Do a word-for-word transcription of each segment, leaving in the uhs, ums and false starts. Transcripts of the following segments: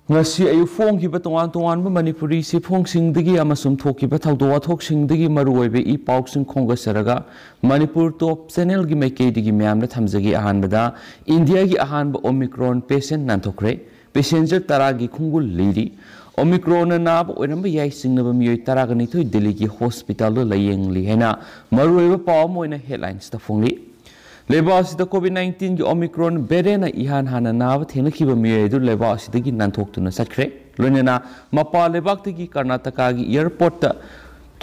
ꯉꯁꯤ ꯑꯌꯨꯛ ꯐꯣꯡꯈꯤꯕ ꯇꯣꯉꯥꯟ ꯇꯣꯉꯥꯟꯕ ꯃꯅꯤꯄꯨꯔꯤ ꯆꯦꯐꯣꯡꯁꯤꯡꯗꯒꯤ ꯑꯃꯁꯨꯡ ꯊꯣꯛꯈꯤꯕ ꯊꯧꯗꯣꯛ ꯋꯥꯊꯣꯛꯁꯤꯡꯗꯒꯤ ꯃꯔꯨꯑꯣꯏꯕ ꯏ ꯄꯥꯎꯁꯤꯡ ꯈꯣꯝꯒꯠꯆꯔꯒ, ꯃꯅꯤꯄꯨꯔ ꯇꯣꯞ ꯆꯦꯅꯦꯜꯒꯤ ꯃꯥꯏꯀꯩꯗꯒꯤ ꯃꯌꯥꯝꯗ ꯊꯝꯖꯒꯦ꯫ ꯑꯍꯥꯟꯕꯗ, ꯏꯟꯗꯤꯌꯥꯒꯤ ꯑꯍꯥꯟꯕ ꯑꯣꯃꯤꯀ꯭ꯔꯣꯟ ꯄꯦꯁꯦꯟ ꯅꯥꯟꯊꯣꯛꯈ꯭ꯔꯦ꯫ ꯄꯦꯁꯦꯟꯖꯔ ꯇꯔꯥꯒꯤ ꯈꯣꯡꯒꯨꯜ ꯂꯤꯔꯤ꯫ ꯑꯣꯃꯤꯀ꯭ꯔꯣꯟꯅ ꯅꯥꯕ ꯑꯣꯏꯔꯝꯕ ꯌꯥꯏ ꯆꯤꯡꯅꯕ ꯃꯤꯑꯣꯏ ꯇꯔꯥꯒ ꯅꯤꯊꯣꯏ ꯗꯦꯜꯂꯤꯒꯤ ꯍꯣꯁꯄꯤꯇꯥꯜꯗ ꯂꯥꯌꯦꯡꯂꯤ ꯍꯥꯏꯅ ꯃꯔꯨꯑꯣꯏꯕ ꯄꯥꯎ ꯑꯃ ꯑꯣꯏꯅ ꯍꯦꯗꯂꯥꯏꯟꯁꯇ ꯐꯣꯡꯂꯤ꯫ ꯂꯩꯕꯥꯛ ꯑꯁꯤꯗ ꯀꯣꯚꯤꯗ ꯅꯥꯏꯟꯇꯤꯟꯒꯤ ꯑꯣꯃꯤꯀ꯭ꯔꯣꯟ ꯚꯦꯔꯤꯌꯟꯅ ꯏꯍꯥꯟ ꯍꯥꯟꯅ ꯅꯥꯕ ꯊꯦꯡꯅꯈꯤꯕ ꯃꯤꯑꯣꯏ ꯑꯗꯨ ꯂꯩꯕꯥꯛ ꯑꯁꯤꯗꯒꯤ ꯅꯥꯟꯊꯣꯛꯇꯨꯅ ꯆꯠꯈ꯭ꯔꯦ꯫ ꯂꯣꯏꯅꯅ ꯃꯄꯥꯟ ꯂꯩꯕꯥꯛꯇꯒꯤ ꯀꯔꯅꯥꯇꯀꯥꯒꯤ ꯑꯦꯌꯔꯄꯣꯔꯠꯇ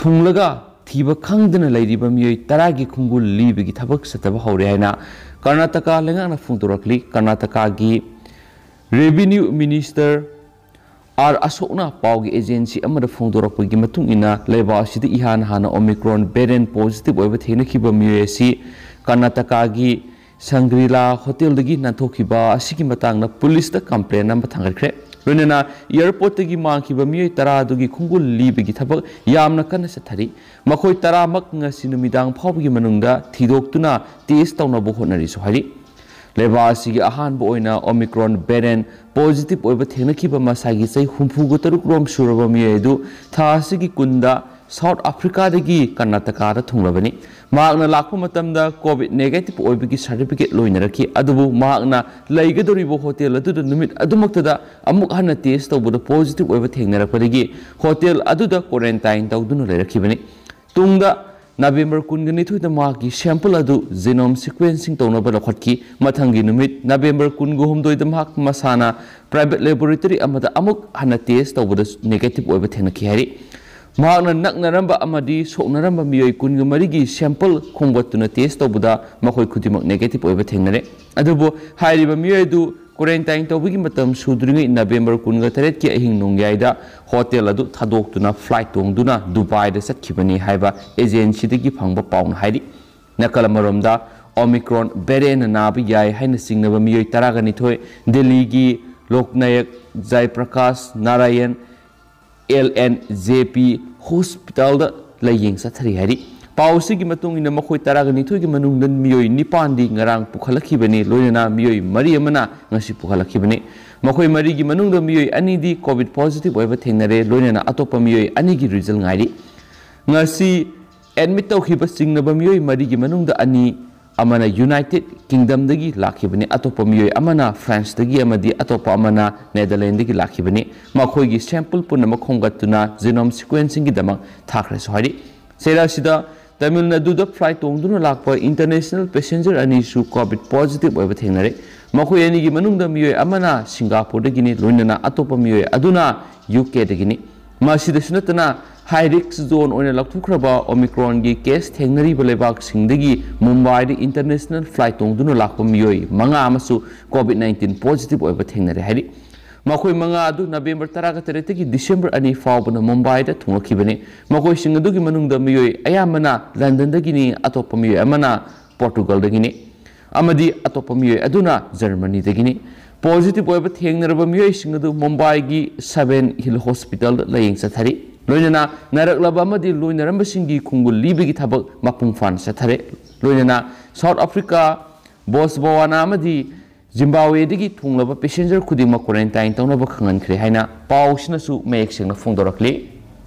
ꯊꯨꯡꯂꯒ ꯊꯤꯕ ꯈꯪꯗꯅ ꯂꯩꯔꯤꯕ ꯃꯤꯑꯣꯏ ꯇꯔꯥꯒꯤ ꯈꯣꯡꯒꯨꯜ ꯂꯤꯕꯒꯤ ꯊꯕꯛ ꯆꯠꯊꯕ ꯍꯧꯔꯦ ꯍꯥꯏꯅ ꯀꯔꯅꯥꯇꯀꯥ ꯂꯩꯉꯥꯛꯅ ꯐꯣꯡꯗꯣꯔꯛꯂꯤ꯫ ꯀꯔꯅꯥꯇꯀꯥꯒꯤ ꯔꯦꯚꯤꯅ꯭ꯌꯨ ꯃꯤꯅꯤꯁꯇꯔ ꯑꯥꯔ ꯑꯁꯣꯛꯅ ꯄꯥꯎꯒꯤ ꯑꯦꯖꯦꯟꯁꯤ ꯑꯃꯗ ꯐꯣꯡꯗꯣꯔꯛꯄꯒꯤ ꯃꯇꯨꯡ ꯏꯟꯅ, ꯂꯩꯕꯥꯛ ꯑꯁꯤꯗ ꯏꯍꯥꯟ ꯍꯥꯟꯅ ꯑꯣꯃꯤꯀ꯭ꯔꯣꯟ ꯚꯦꯔꯤꯌꯟ ꯄꯣꯖꯤꯇꯤꯚ ꯑꯣꯏꯕ ꯊꯦꯡꯅꯈꯤꯕ ꯃꯤꯑꯣꯏ ꯑꯁꯤ ꯀꯔꯅꯥꯇꯀꯥꯒꯤ ꯁꯪꯒ꯭ꯔꯤꯂꯥ ꯍꯣꯇꯦꯜꯗꯒꯤ ꯅꯥꯟꯊꯣꯛꯈꯤꯕ ꯑꯁꯤꯒꯤ ꯃꯇꯥꯡꯗ ꯄꯨꯂꯤꯁꯇ ꯀꯝꯄ꯭ꯂꯦꯟ ꯑꯃ ꯊꯥꯡꯒꯠꯈ꯭ꯔꯦ꯫ ꯂꯣꯏꯅꯅ ꯑꯦꯌꯔꯄꯣꯔꯠꯇꯒꯤ ꯃꯥꯡꯈꯤꯕ ꯃꯤꯑꯣꯏ ꯇꯔꯥ ꯑꯗꯨꯒꯤ ꯈꯣꯡꯒꯨꯜ ꯂꯤꯕꯒꯤ ꯊꯕꯛ ꯌꯥꯝꯅ ꯀꯟꯅ ꯆꯠꯊꯔꯤ꯫ ꯃꯈꯣꯏ ꯇꯔꯥꯃꯛ ꯉꯁꯤ ꯅꯨꯃꯤꯗꯥꯡ ꯐꯥꯎꯕꯒꯤ ꯃꯅꯨꯡꯗ ꯊꯤꯗꯣꯛꯇꯨꯅ ꯇꯦꯁ ꯇꯧꯅꯕ ꯍꯣꯠꯅꯔꯤꯁꯨ ꯍꯥꯏꯔꯤ꯫ ꯂꯩꯕꯥꯛ ꯑꯁꯤꯒꯤ ꯑꯍꯥꯟꯕ ꯑꯣꯏꯅ ꯑꯣꯃꯤꯀ꯭ꯔꯣꯟ ꯚꯦꯔꯤꯌꯟ ꯄꯣꯖꯤꯇꯤꯚ ꯑꯣꯏꯕ ꯊꯦꯡꯅꯈꯤꯕ ꯃꯁꯥꯒꯤ ꯆꯍꯤ ꯍꯨꯝꯐꯨꯒ ꯇꯔꯨꯛ ꯔꯣꯝ ꯁꯨꯔꯕ ꯃꯤꯑꯣꯏ ꯑꯗꯨ ꯊꯥ ꯑꯁꯤꯒꯤ ꯀꯨꯟꯗ ꯁꯥꯎꯠ ꯑꯐ꯭ꯔꯤꯀꯥꯗꯒꯤ ꯀꯔꯅꯥꯇꯀꯥꯗ ꯊꯨꯡꯂꯕꯅꯤ꯫ ꯃꯍꯥꯛꯅ ꯂꯥꯛꯄ ꯃꯇꯝꯗ ꯀꯣꯚꯤꯗ ꯅꯦꯒꯦꯇꯤꯚ ꯑꯣꯏꯕꯒꯤ ꯁꯥꯔꯇꯤꯐꯤꯀꯦꯠ ꯂꯣꯏꯅꯔꯛꯈꯤ, ꯑꯗꯨꯕꯨ ꯃꯍꯥꯛꯅ ꯂꯩꯒꯗꯧꯔꯤꯕ ꯍꯣꯇꯦꯜ ꯑꯗꯨꯗ ꯅꯨꯃꯤꯠ ꯑꯗꯨꯃꯛꯇꯗ ꯑꯃꯨꯛ ꯍꯟꯅ ꯇꯦꯁ ꯇꯧꯕꯗ ꯄꯣꯖꯤꯇꯤꯚ ꯑꯣꯏꯕ ꯊꯦꯡꯅꯔꯛꯄꯗꯒꯤ ꯍꯣꯇꯦꯜ ꯑꯗꯨꯗ ꯀ꯭ꯋꯥꯔꯦꯟꯇꯥꯏꯟ ꯇꯧꯗꯨꯅ ꯂꯩꯔꯛꯈꯤꯕꯅꯤ꯫ ꯇꯨꯡꯗ ꯅꯕꯦꯝꯕꯔ ꯀꯨꯟꯒ ꯅꯤꯊꯣꯏꯗ ꯃꯍꯥꯛꯀꯤ ꯁꯦꯝꯄꯜ ꯑꯗꯨ ꯖꯤꯅꯣꯝ ꯁꯤꯀ꯭ꯋꯦꯟꯁꯤꯡ ꯇꯧꯅꯕ ꯂꯧꯈꯠꯈꯤ꯫ ꯃꯊꯪꯒꯤ ꯅꯨꯃꯤꯠ ꯅꯕꯦꯝꯕꯔ ꯀꯨꯟꯒ ꯍꯨꯝꯗꯣꯏꯗ ꯃꯍꯥꯛ ꯃꯁꯥꯅ ꯄ꯭ꯔꯥꯏꯚꯦꯠ ꯂꯦꯕꯣꯔꯦꯇꯔꯤ ꯑꯃꯗ ꯑꯃꯨꯛ ꯍꯟꯅ ꯇꯦꯁ ꯇꯧꯕꯗ ꯅꯦꯒꯦꯇꯤꯚ ꯑꯣꯏꯕ ꯊꯦꯡꯅꯈꯤ ꯍꯥꯏꯔꯤ꯫ ꯃꯍꯥꯛꯅ ꯅꯛꯅꯔꯝꯕ ꯑꯃꯗꯤ ꯁꯣꯛꯅꯔꯝꯕ ꯃꯤꯑꯣꯏ ꯀꯨꯟꯒ ꯃꯔꯤꯒꯤ ꯁꯦꯝꯄꯜ ꯈꯣꯝꯒꯠꯇꯨꯅ ꯇꯦꯁ ꯇꯧꯕꯗ ꯃꯈꯣꯏ ꯈꯨꯗꯤꯡꯃꯛ ꯅꯦꯒꯦꯇꯤꯚ ꯑꯣꯏꯕ ꯊꯦꯡꯅꯔꯦ꯫ ꯑꯗꯨꯕꯨ ꯍꯥꯏꯔꯤꯕ ꯃꯤꯑꯣꯏ ꯑꯗꯨ ꯀ꯭ꯋꯥꯔꯦꯟꯇꯥꯏꯟ ꯇꯧꯕꯒꯤ ꯃꯇꯝ ꯁꯨꯗ꯭ꯔꯤꯉꯩ ꯅꯕꯦꯝꯕꯔ ꯀꯨꯟꯒ ꯇꯔꯦꯠꯀꯤ ꯑꯍꯤꯡ ꯅꯣꯡꯌꯥꯏꯗ ꯍꯣꯇꯦꯜ ꯑꯗꯨ ꯊꯥꯗꯣꯛꯇꯨꯅ ꯐ꯭ꯂꯥꯏꯠ ꯇꯣꯡꯗꯨꯅ ꯗꯨꯕꯥꯏꯗ ꯆꯠꯈꯤꯕꯅꯤ ꯍꯥꯏꯕ ꯑꯦꯖꯦꯟꯁꯤꯗꯒꯤ ꯐꯪꯕ ꯄꯥꯎꯅ ꯍꯥꯏꯔꯤ꯫ ꯅꯥꯀꯜ ꯑꯃꯔꯣꯝꯗ, ꯑꯣꯃꯤꯀ꯭ꯔꯣꯟ ꯚꯦꯔꯤꯌꯟꯅ ꯅꯥꯕ ꯌꯥꯏ ꯍꯥꯏꯅ ꯆꯤꯡꯅꯕ ꯃꯤꯑꯣꯏ ꯇꯔꯥꯒ ꯅꯤꯊꯣꯏ ꯗꯦꯜꯂꯤꯒꯤ ꯂꯣꯛꯅꯥꯌꯛ ꯖꯥꯏꯄ꯭ꯔꯀꯥꯁ ꯅꯥꯔꯥꯌꯟ ꯑꯦꯜ ꯑꯦꯟ ꯖꯦ ꯄꯤ ꯍꯣꯁꯄꯤꯇꯥꯜꯗ ꯂꯥꯌꯦꯡ ꯆꯠꯊꯔꯤ ꯍꯥꯏꯔꯤ꯫ ꯄꯥꯎ ꯑꯁꯤꯒꯤ ꯃꯇꯨꯡ ꯏꯟꯅ ꯃꯈꯣꯏ ꯇꯔꯥꯒ ꯅꯤꯊꯣꯏꯒꯤ ꯃꯅꯨꯡꯗ ꯃꯤꯑꯣꯏ ꯅꯤꯄꯥꯟꯗꯤ ꯉꯔꯥꯡ ꯄꯨꯈꯠꯂꯛꯈꯤꯕꯅꯤ, ꯂꯣꯏꯅꯅ ꯃꯤꯑꯣꯏ ꯃꯔꯤ ꯑꯃꯅ ꯉꯁꯤ ꯄꯨꯈꯠꯂꯛꯈꯤꯕꯅꯤ꯫ ꯃꯈꯣꯏ ꯃꯔꯤꯒꯤ ꯃꯅꯨꯡꯗ ꯃꯤꯑꯣꯏ ꯑꯅꯤꯗꯤ ꯀꯣꯚꯤꯗ ꯄꯣꯖꯤꯇꯤꯚ ꯑꯣꯏꯕ ꯊꯦꯡꯅꯔꯦ, ꯂꯣꯏꯅꯅ ꯑꯇꯣꯞꯄ ꯃꯤꯑꯣꯏ ꯑꯅꯤꯒꯤ ꯔꯤꯖꯜ ꯉꯥꯏꯔꯤ꯫ ꯉꯁꯤ ꯑꯦꯗꯃꯤꯠ ꯇꯧꯈꯤꯕ ꯆꯤꯡꯅꯕ ꯃꯤꯑꯣꯏ ꯃꯔꯤꯒꯤ ꯃꯅꯨꯡꯗ ꯑꯅꯤ ꯑꯃꯅ ꯌꯨꯅꯥꯏꯇꯦꯗ ꯀꯤꯡꯗꯝꯗꯒꯤ ꯂꯥꯛꯈꯤꯕꯅꯤ, ꯑꯇꯣꯞꯄ ꯃꯤꯑꯣꯏ ꯑꯃꯅ ꯐ꯭ꯔꯥꯟꯁꯇꯒꯤ ꯑꯃꯗꯤ ꯑꯇꯣꯞꯄ ꯑꯃꯅ ꯅꯦꯗꯔꯂꯦꯟꯗꯒꯤ ꯂꯥꯛꯈꯤꯕꯅꯤ꯫ ꯃꯈꯣꯏꯒꯤ ꯁꯦꯝꯄꯜ ꯄꯨꯝꯅꯃꯛ ꯈꯣꯝꯒꯠꯇꯨꯅ ꯖꯤꯅꯣꯝ ꯁꯤꯀ꯭ꯋꯦꯟꯁꯤꯡꯒꯤꯗꯃꯛ ꯊꯥꯈ꯭ꯔꯦꯁꯨ ꯍꯥꯏꯔꯤ꯫ ꯆꯩꯔꯥ ꯑꯁꯤꯗ ꯇꯥꯃꯤꯜ ꯅꯥꯗꯨꯗ ꯐ꯭ꯂꯥꯏꯠ ꯇꯣꯡꯗꯨꯅ ꯂꯥꯛꯄ ꯏꯟꯇꯔꯅꯦꯁꯅꯦꯜ ꯄꯦꯁꯦꯟꯖꯔ ꯑꯅꯤꯁꯨ ꯀꯣꯚꯤꯗ ꯄꯣꯖꯤꯇꯤꯚ ꯑꯣꯏꯕ ꯊꯦꯡꯅꯔꯦ꯫ ꯃꯈꯣꯏ ꯑꯅꯤꯒꯤ ꯃꯅꯨꯡꯗ ꯃꯤꯑꯣꯏ ꯑꯃꯅ ꯁꯤꯡꯒꯥꯄꯨꯔꯗꯒꯤꯅꯤ, ꯂꯣꯏꯅꯅ ꯑꯇꯣꯞꯄ ꯃꯤꯑꯣꯏ ꯑꯗꯨꯅ ꯌꯨ ꯀꯦꯗꯒꯤꯅꯤ꯫ ꯃꯁꯤꯗꯁꯨ ꯅꯠꯇꯅ, ꯍꯥꯏ ꯔꯤꯁꯛ ꯖꯣꯟ ꯑꯣꯏꯅ ꯂꯥꯎꯊꯣꯛꯈ꯭ꯔꯕ ꯑꯣꯃꯤꯀ꯭ꯔꯣꯟꯒꯤ ꯀꯦꯁ ꯊꯦꯡꯅꯔꯤꯕ ꯂꯩꯕꯥꯛꯁꯤꯡꯗꯒꯤ ꯃꯨꯝꯕꯥꯏꯗ ꯏꯟꯇꯔꯅꯦꯁꯅꯦꯜ ꯐ꯭ꯂꯥꯏꯠ ꯇꯣꯡꯗꯨꯅ ꯂꯥꯛꯄ ꯃꯤꯑꯣꯏ ꯃꯉꯥ ꯑꯃꯁꯨ ꯀꯣꯚꯤꯗ ꯅꯥꯏꯟꯇꯤꯟ ꯄꯣꯖꯤꯇꯤꯚ ꯑꯣꯏꯕ ꯊꯦꯡꯅꯔꯦ ꯍꯥꯏꯔꯤ꯫ ꯃꯈꯣꯏ ꯃꯉꯥ ꯑꯗꯨ ꯅꯕꯦꯝꯕꯔ ꯇꯔꯥꯒ ꯇꯔꯦꯠꯇꯒꯤ ꯗꯤꯁꯦꯝꯕꯔ ꯑꯅꯤ ꯐꯥꯎꯕꯗ ꯃꯨꯝꯕꯥꯏꯗ ꯊꯨꯡꯂꯛꯈꯤꯕꯅꯤ꯫ ꯃꯈꯣꯏꯁꯤꯡ ꯑꯗꯨꯒꯤ ꯃꯅꯨꯡꯗ ꯃꯤꯑꯣꯏ ꯑꯌꯥꯝꯕꯅ ꯂꯟꯗꯟꯗꯒꯤꯅꯤ, ꯑꯇꯣꯞꯄ ꯃꯤꯑꯣꯏ ꯑꯃꯅ ꯄꯣꯔꯇꯨꯒꯜꯗꯒꯤꯅꯤ ꯑꯃꯗꯤ ꯑꯇꯣꯞꯄ ꯃꯤꯑꯣꯏ ꯑꯗꯨꯅ ꯖꯔꯃꯅꯤꯗꯒꯤꯅꯤ꯫ ꯄꯣꯖꯤꯇꯤꯚ ꯑꯣꯏꯕ ꯊꯦꯡꯅꯔꯕ ꯃꯤꯑꯣꯏꯁꯤꯡ ꯑꯗꯨ ꯃꯨꯝꯕꯥꯏꯒꯤ ꯁꯚꯦꯟ ꯍꯤꯜ ꯍꯣꯁꯄꯤꯇꯥꯜꯗ ꯂꯥꯌꯦꯡ ꯆꯠꯊꯔꯤ꯫ ꯂꯣꯏꯅꯅ ꯅꯥꯔꯛꯂꯕ ꯑꯃꯗꯤ ꯂꯣꯏꯅꯔꯝꯕꯁꯤꯡꯒꯤ ꯈꯣꯡꯒꯨꯜ ꯂꯤꯕꯒꯤ ꯊꯕꯛ ꯃꯄꯨꯡ ꯐꯥꯅ ꯆꯠꯊꯔꯦ꯫ ꯂꯣꯏꯅꯅ ꯁꯥꯎꯠ ꯑꯐ꯭ꯔꯤꯀꯥ, ꯕꯣꯠꯁꯋꯥꯅꯥ ꯑꯃꯗꯤ ꯖꯤꯝꯕꯥꯕ꯭ꯋꯦꯗꯒꯤ ꯊꯨꯡꯂꯕ ꯄꯦꯁꯦꯟꯖꯔ ꯈꯨꯗꯤꯡꯃꯛ ꯀ꯭ꯋꯥꯔꯦꯟꯇꯥꯏꯟ ꯇꯧꯅꯕ ꯈꯪꯍꯟꯈ꯭ꯔꯦ ꯍꯥꯏꯅ ꯄꯥꯎꯁꯤꯅꯁꯨ ꯃꯌꯦꯛ ꯁꯦꯡꯅ ꯐꯣꯡꯗꯣꯔꯛꯂꯤ꯫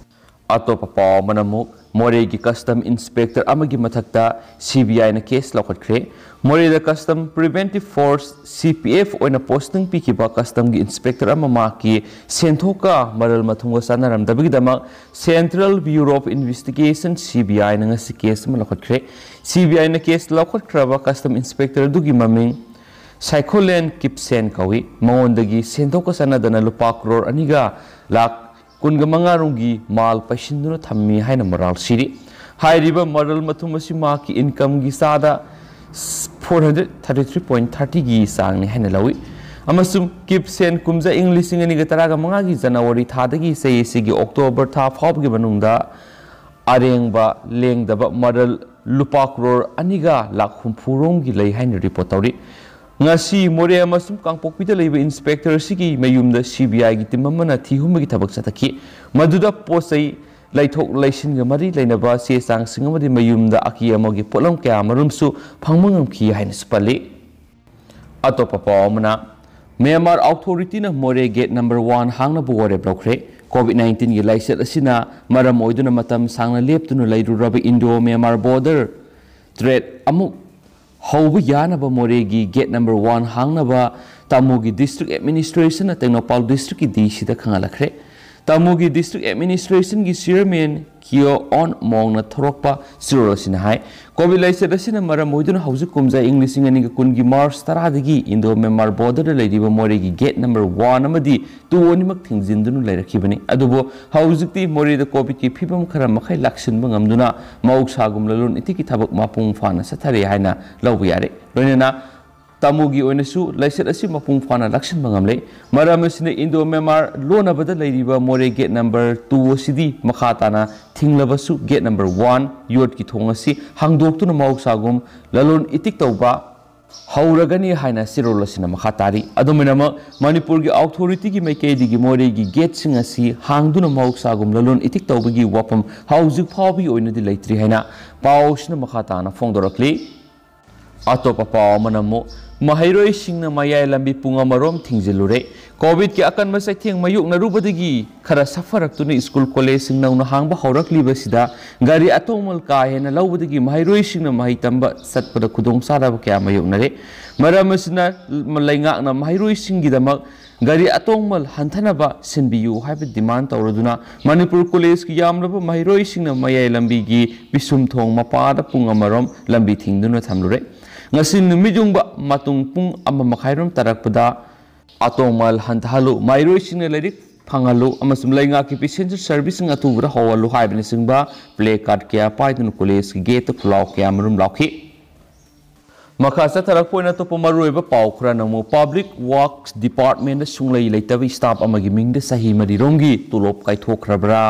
ꯑꯇꯣꯞꯄ ꯄꯥꯎ ꯑꯃꯅ ꯑꯃꯨꯛ ꯃꯣꯔꯦꯒꯤ ꯀꯁꯇꯝ ꯏꯟꯁꯄꯦꯛꯇꯔ ꯑꯃꯒꯤ ꯃꯊꯛꯇ ꯁꯤ ꯕꯤ ꯑꯥꯏꯅ ꯀꯦꯁ ꯂꯧꯈꯠꯈ꯭ꯔꯦ꯫ ꯃꯣꯔꯦꯗ ꯀꯁꯇꯝ ꯄ꯭ꯔꯤꯚꯦꯟꯇꯤꯚ ꯐꯣꯔꯁ, ꯁꯤ ꯄꯤ ꯑꯦꯐ, ꯑꯣꯏꯅ ꯄꯣꯁꯇꯤꯡ ꯄꯤꯈꯤꯕ ꯀꯁꯇꯝꯒꯤ ꯏꯟꯁꯄꯦꯛꯇꯔ ꯑꯃ ꯃꯍꯥꯛꯀꯤ ꯁꯦꯟꯊꯣꯛꯀ ꯃꯔꯜ ꯃꯊꯨꯝꯒ ꯆꯥꯟꯅꯔꯝꯗꯕꯒꯤꯗꯃꯛ central bureau of investigation, C B ꯑꯥꯏꯅ ꯉꯁꯤ ꯀꯦꯁ ꯑꯃ ꯂꯧꯈꯠꯈ꯭ꯔꯦ꯫ ꯁꯤ ꯕꯤ ꯑꯥꯏꯅ ꯀꯦꯁ ꯂꯧꯈꯠꯈ꯭ꯔꯕ ꯀꯁꯇꯝ ꯏꯟꯁꯄꯦꯛꯇꯔ ꯑꯗꯨꯒꯤ ꯃꯃꯤꯡ ꯁꯥꯏꯈꯣꯂꯦꯟ ꯀꯤꯞꯁꯦꯟ ꯀꯧꯏ꯫ ꯃꯉꯣꯟꯗꯒꯤ ꯁꯦꯟꯊꯣꯛꯀ ꯆꯥꯟꯅꯗꯅ ꯂꯨꯄꯥ ꯀ꯭ꯔꯣꯔ ꯑꯅꯤꯒ ꯂꯥꯈ ꯀꯨꯟꯒ ꯃꯉꯥ ꯔꯣꯝꯒꯤ ꯃꯥꯜ ꯄꯩꯁꯤꯟꯗꯨꯅ ꯊꯝꯃꯤ ꯍꯥꯏꯅ ꯃꯔꯥꯜ ꯁꯤꯔꯤ꯫ ꯍꯥꯏꯔꯤꯕ ꯃꯔꯜ ꯃꯊꯨꯝ ꯑꯁꯤ ꯃꯍꯥꯛꯀꯤ ꯏꯟꯀꯝꯒꯤ ꯆꯥꯗ four hundred thirty three point ꯊꯥꯔꯇꯤꯒꯤ ꯆꯥꯡꯅꯤ ꯍꯥꯏꯅ ꯂꯧꯏ꯫ ꯑꯃꯁꯨꯡ ꯀꯤꯞꯁꯦꯟ ꯀꯨꯝꯖꯥ ꯏꯪ ꯂꯤꯁꯤꯡ ꯑꯅꯤꯒ ꯇꯔꯥꯒ ꯃꯉꯥꯒꯤ ꯖꯅꯋꯥꯔꯤ ꯊꯥꯗꯒꯤ ꯆꯍꯤ ꯑꯁꯤꯒꯤ ꯑꯣꯛꯇꯣꯕꯔ ꯊꯥ ꯐꯥꯎꯕꯒꯤ ꯃꯅꯨꯡꯗ ꯑꯔꯦꯡꯕ ꯂꯦꯡꯗꯕ ꯃꯔꯜ ꯂꯨꯄꯥ ꯀ꯭ꯔꯣꯔ ꯑꯅꯤꯒ ꯂꯥꯈ ꯍꯨꯝꯐꯨ ꯔꯣꯝꯒꯤ ꯂꯩ ꯍꯥꯏꯅ ꯔꯤꯄꯣꯔꯠ ꯇꯧꯔꯤ꯫ ꯉꯁꯤ ꯃꯣꯔꯦ ꯑꯃꯁꯨꯡ ꯀꯥꯡꯄꯣꯛꯄꯤꯗ ꯂꯩꯕ ꯏꯟꯁꯄꯦꯛꯇꯔ ꯑꯁꯤꯒꯤ ꯃꯌꯨꯝꯗ ꯁꯤ ꯕꯤ ꯑꯥꯏꯒꯤ ꯇꯤꯝ ꯑꯃꯅ ꯊꯤ ꯍꯨꯝꯕꯒꯤ ꯊꯕꯛ ꯆꯠꯊꯈꯤ꯫ ꯃꯗꯨꯗ ꯄꯣꯠ ꯆꯩ ꯂꯩꯊꯣꯛ ꯂꯩꯁꯤꯟꯒ ꯃꯔꯤ ꯂꯩꯅꯕ ꯆꯦ ꯆꯥꯡꯁꯤꯡ ꯑꯃꯗꯤ ꯃꯌꯨꯝꯗ ꯑꯀꯤ ꯑꯃꯧꯒꯤ ꯄꯣꯠꯂꯝ ꯀꯌꯥ ꯑꯃꯔꯨꯝꯁꯨ ꯐꯪꯕ ꯉꯝꯈꯤ ꯍꯥꯏꯅꯁꯨ ꯄꯜꯂꯤ꯫ ꯑꯇꯣꯞꯄ ꯄꯥꯎ ꯑꯃꯅ, ꯃ꯭ꯌꯥꯟꯃꯥꯔ ꯑꯣꯊꯣꯔꯤꯇꯤꯅ ꯃꯣꯔꯦ ꯒꯦꯠ ꯅꯝꯕꯔ ꯋꯥꯟ ꯍꯥꯡꯅꯕ ꯋꯥꯔꯦꯞ ꯂꯧꯈ꯭ꯔꯦ꯫ ꯀꯣꯚꯤꯗ ꯅꯥꯏꯟꯇꯤꯟꯒꯤ ꯂꯥꯏꯆꯠ ꯑꯁꯤꯅ ꯃꯔꯝ ꯑꯣꯏꯗꯨꯅ ꯃꯇꯝ ꯁꯥꯡꯅ ꯂꯦꯞꯇꯨꯅ ꯂꯩꯔꯨꯔꯕ ꯏꯟꯗꯣ ꯃ꯭ꯌꯥꯟꯃꯥꯔ ꯕꯣꯔꯗꯔ ꯇ꯭ꯔꯦꯗ ꯑꯃꯨꯛ ꯍꯧꯕ ꯌꯥꯅꯕ ꯃꯣꯔꯦꯒꯤ ꯒꯦꯠ ꯅꯝꯕꯔ ꯋꯥꯟ ꯍꯥꯡꯅꯕ ꯇꯥꯃꯨꯒꯤ ꯗꯤꯁꯇ꯭ꯔꯤꯛ ꯑꯦꯗꯃꯤꯅꯤꯁꯇ꯭ꯔꯦꯁꯟꯅ ꯇꯦꯡꯅꯧꯄꯥꯜ ꯗꯤꯁꯇ꯭ꯔꯤꯛꯀꯤ ꯗꯤ ꯁꯤꯗ ꯈꯪꯍꯜꯂꯛꯈ꯭ꯔꯦ꯫ ꯇꯥꯃꯨꯒꯤ ꯗꯤꯁꯇ꯭ꯔꯤꯛ ꯑꯦꯗꯃꯤꯅꯤꯁꯇ꯭ꯔꯦꯁꯟꯒꯤ ꯆꯤꯌꯔꯃꯦꯟ ꯀꯤꯌꯣ ꯑꯣꯟ ꯃꯣꯡꯅ ꯊꯣꯔꯛꯄ ꯆꯦꯔꯣꯜ ꯑꯁꯤꯅ ꯍꯥꯏ, ꯀꯣꯚꯤꯗ ꯂꯥꯏꯆꯠ ꯑꯁꯤꯅ ꯃꯔꯝ ꯑꯣꯏꯗꯨꯅ ꯍꯧꯖꯤꯛ ꯀꯨꯝꯖꯥ ꯏꯪ ꯂꯤꯁꯤꯡ ꯑꯅꯤꯒ ꯀꯨꯟꯒꯤ ꯃꯥꯔꯆ ꯇꯔꯥꯗꯒꯤ ꯏꯟꯗꯣ ꯃ꯭ꯌꯥꯟꯃꯥꯔ ꯕꯣꯔꯗꯔꯗ ꯂꯩꯔꯤꯕ ꯃꯣꯔꯦꯒꯤ ꯒꯦꯠ ꯅꯝꯕꯔ ꯋꯥꯟ ꯑꯃꯗꯤ ꯇꯨ ꯑꯅꯤꯃꯛ ꯊꯤꯡꯖꯤꯟꯗꯨꯅ ꯂꯩꯔꯛꯈꯤꯕꯅꯤ꯫ ꯑꯗꯨꯕꯨ ꯍꯧꯖꯤꯛꯇꯤ ꯃꯣꯔꯦꯗ ꯀꯣꯚꯤꯗꯀꯤ ꯐꯤꯕꯝ ꯈꯔ ꯃꯈꯩ ꯂꯥꯛꯁꯤꯟꯕ ꯉꯝꯗꯨꯅ ꯃꯍꯧꯁꯥꯒꯨꯝ ꯂꯂꯣꯟ ꯏꯇꯤꯛꯀꯤ ꯊꯕꯛ ꯃꯄꯨꯡ ꯐꯥꯅ ꯆꯠꯊꯔꯦ ꯍꯥꯏꯅ ꯂꯧꯕ ꯌꯥꯔꯦ꯫ ꯂꯣꯏꯅꯅ ꯇꯥꯃꯨꯒꯤ ꯑꯣꯏꯅꯁꯨ ꯂꯥꯏꯆꯠ ꯑꯁꯤ ꯃꯄꯨꯡ ꯐꯥꯅ ꯂꯥꯛꯁꯤꯟꯕ ꯉꯝꯂꯦ꯫ ꯃꯔꯝ ꯑꯁꯤꯅ ꯏꯟꯗꯣ ꯃ꯭ꯌꯥꯟꯃꯥꯔ ꯂꯣꯟꯅꯕꯗ ꯂꯩꯔꯤꯕ ꯃꯣꯔꯦ ꯒꯦꯠ ꯅꯝꯕꯔ ꯇꯨ ꯑꯁꯤꯗꯤ ꯃꯈꯥ ꯇꯥꯅ ꯊꯤꯡꯂꯕꯁꯨ ꯒꯦꯠ ꯅꯝꯕꯔ ꯋꯥꯟ ꯌꯣꯠꯀꯤ ꯊꯣꯡ ꯑꯁꯤ ꯍꯥꯡꯗꯣꯛꯇꯨꯅ ꯃꯍꯧꯁꯥꯒꯨꯝ ꯂꯂꯣꯟ ꯏꯇꯤꯛ ꯇꯧꯕ ꯍꯧꯔꯒꯅꯤ ꯍꯥꯏꯅ ꯆꯦꯔꯣꯜ ꯑꯁꯤꯅ ꯃꯈꯥ ꯇꯥꯔꯤ꯫ ꯑꯗꯨꯃꯥꯏꯅꯃꯛ ꯃꯅꯤꯄꯨꯔꯒꯤ ꯑꯣꯊꯣꯔꯤꯇꯤꯒꯤ ꯃꯥꯏꯀꯩꯗꯒꯤ ꯃꯣꯔꯦꯒꯤ ꯒꯦꯠꯁꯤꯡ ꯑꯁꯤ ꯍꯥꯡꯗꯨꯅ ꯃꯍꯧꯁꯥꯒꯨꯝ ꯂꯂꯣꯟ ꯏꯇꯤꯛ ꯇꯧꯕꯒꯤ ꯋꯥꯐꯝ ꯍꯧꯖꯤꯛ ꯐꯥꯎꯕꯒꯤ ꯑꯣꯏꯅꯗꯤ ꯂꯩꯇ꯭ꯔꯤ ꯍꯥꯏꯅ ꯄꯥꯎ ꯑꯁꯤꯅ ꯃꯈꯥ ꯇꯥꯅ ꯐꯣꯡꯗꯣꯔꯛꯂꯤ꯫ ꯑꯇꯣꯞꯄ ꯄꯥꯎ ꯑꯃꯅ ꯑꯃꯨꯛ ꯃꯍꯩꯔꯣꯏꯁꯤꯡꯅ ꯃꯌꯥꯏ ꯂꯝꯕꯤ ꯄꯨꯡ ꯑꯃꯔꯣꯝ ꯊꯤꯡꯖꯤꯜꯂꯨꯔꯦ꯫ ꯀꯣꯚꯤꯗꯀꯤ ꯑꯀꯟꯕ ꯆꯩꯊꯦꯡ ꯃꯥꯌꯣꯛꯅꯔꯨꯕꯗꯒꯤ ꯈꯔ ꯁꯥꯐꯔꯛꯇꯨꯅ ꯁ꯭ꯀꯨꯜ ꯀꯣꯂꯦꯖꯁꯤꯡ ꯅꯧꯅ ꯍꯥꯡꯕ ꯍꯧꯔꯛꯂꯤꯕꯁꯤꯗ ꯒꯥꯔꯤ ꯑꯇꯣꯡꯃꯜ ꯀꯥ ꯍꯦꯟꯅ ꯂꯧꯕꯗꯒꯤ ꯃꯍꯩꯔꯣꯏꯁꯤꯡꯅ ꯃꯍꯩ ꯇꯝꯕ ꯆꯠꯄꯗ ꯈꯨꯗꯣꯡꯆꯥꯗꯕ ꯀꯌꯥ ꯃꯥꯌꯣꯛꯅꯔꯦ꯫ ꯃꯔꯝ ꯑꯁꯤꯅ ꯂꯩꯉꯥꯛꯅ ꯃꯍꯩꯔꯣꯏꯁꯤꯡꯒꯤꯗꯃꯛ ꯒꯥꯔꯤ ꯑꯇꯣꯡꯃꯜ ꯍꯟꯊꯅꯕ ꯁꯤꯟꯕꯤꯌꯨ ꯍꯥꯏꯕ ꯗꯤꯃꯥꯟ ꯇꯧꯔꯗꯨꯅ ꯃꯅꯤꯄꯨꯔ ꯀꯣꯂꯦꯖꯀꯤ ꯌꯥꯝꯂꯕ ꯃꯍꯩꯔꯣꯏꯁꯤꯡꯅ ꯃꯌꯥꯏ ꯂꯝꯕꯤꯒꯤ ꯄꯤꯁꯨꯝꯊꯣꯡ ꯃꯄꯥꯗ ꯄꯨꯡ ꯑꯃꯔꯣꯝ ꯂꯝꯕꯤ ꯊꯤꯡꯗꯨꯅ ꯊꯝꯂꯨꯔꯦ꯫ ꯉꯁꯤ ꯅꯨꯃꯤꯠ ꯌꯨꯡꯕ ꯃꯇꯨꯡ ꯄꯨꯡ ꯑꯃ ꯃꯈꯥꯏꯔꯣꯝ ꯇꯥꯔꯛꯄꯗ ꯑꯇꯣꯡꯃꯜ ꯍꯟꯊꯍꯜꯂꯨ, ꯃꯍꯩꯔꯣꯏꯁꯤꯡꯅ ꯂꯥꯏꯔꯤꯛ ꯐꯪꯍꯜꯂꯨ ꯑꯃꯁꯨꯡ ꯂꯩꯉꯥꯛꯀꯤ ꯄꯦꯁꯦꯟꯖꯔ ꯁꯔꯚꯤꯁꯁꯤꯡ ꯑꯊꯨꯕꯗ ꯍꯧꯍꯜꯂꯨ ꯍꯥꯏꯕꯅꯆꯤꯡꯕ ꯄ꯭ꯂꯦ ꯀꯥꯔꯗ ꯀꯌꯥ ꯄꯥꯏꯗꯨꯅ ꯀꯣꯂꯦꯖꯀꯤ ꯒꯦꯠꯇ ꯈꯨꯜꯂꯥꯎ ꯀꯌꯥ ꯑꯃꯔꯣꯝ ꯂꯥꯎꯈꯤ꯫ ꯃꯈꯥ ꯆꯠꯊꯔꯛꯄ ꯑꯣꯏꯅ ꯑꯇꯣꯞꯄ ꯃꯔꯨꯑꯣꯏꯕ ꯄꯥꯎ ꯈꯔꯅ ꯑꯃꯨꯛ ꯄꯕ꯭ꯂꯤꯛ ꯋꯥꯔꯛꯁ ꯗꯤꯄꯥꯔꯠꯃꯦꯟꯗ ꯁꯨꯡꯂꯩ ꯂꯩꯇꯕ ꯁ꯭ꯇꯥꯐ ꯑꯃꯒꯤ ꯃꯤꯡꯗ ꯆꯍꯤ ꯃꯔꯤꯔꯣꯝꯒꯤ ꯇꯣꯂꯣꯞ ꯀꯥꯏꯊꯣꯛꯈ꯭ꯔꯕ꯭ꯔꯥ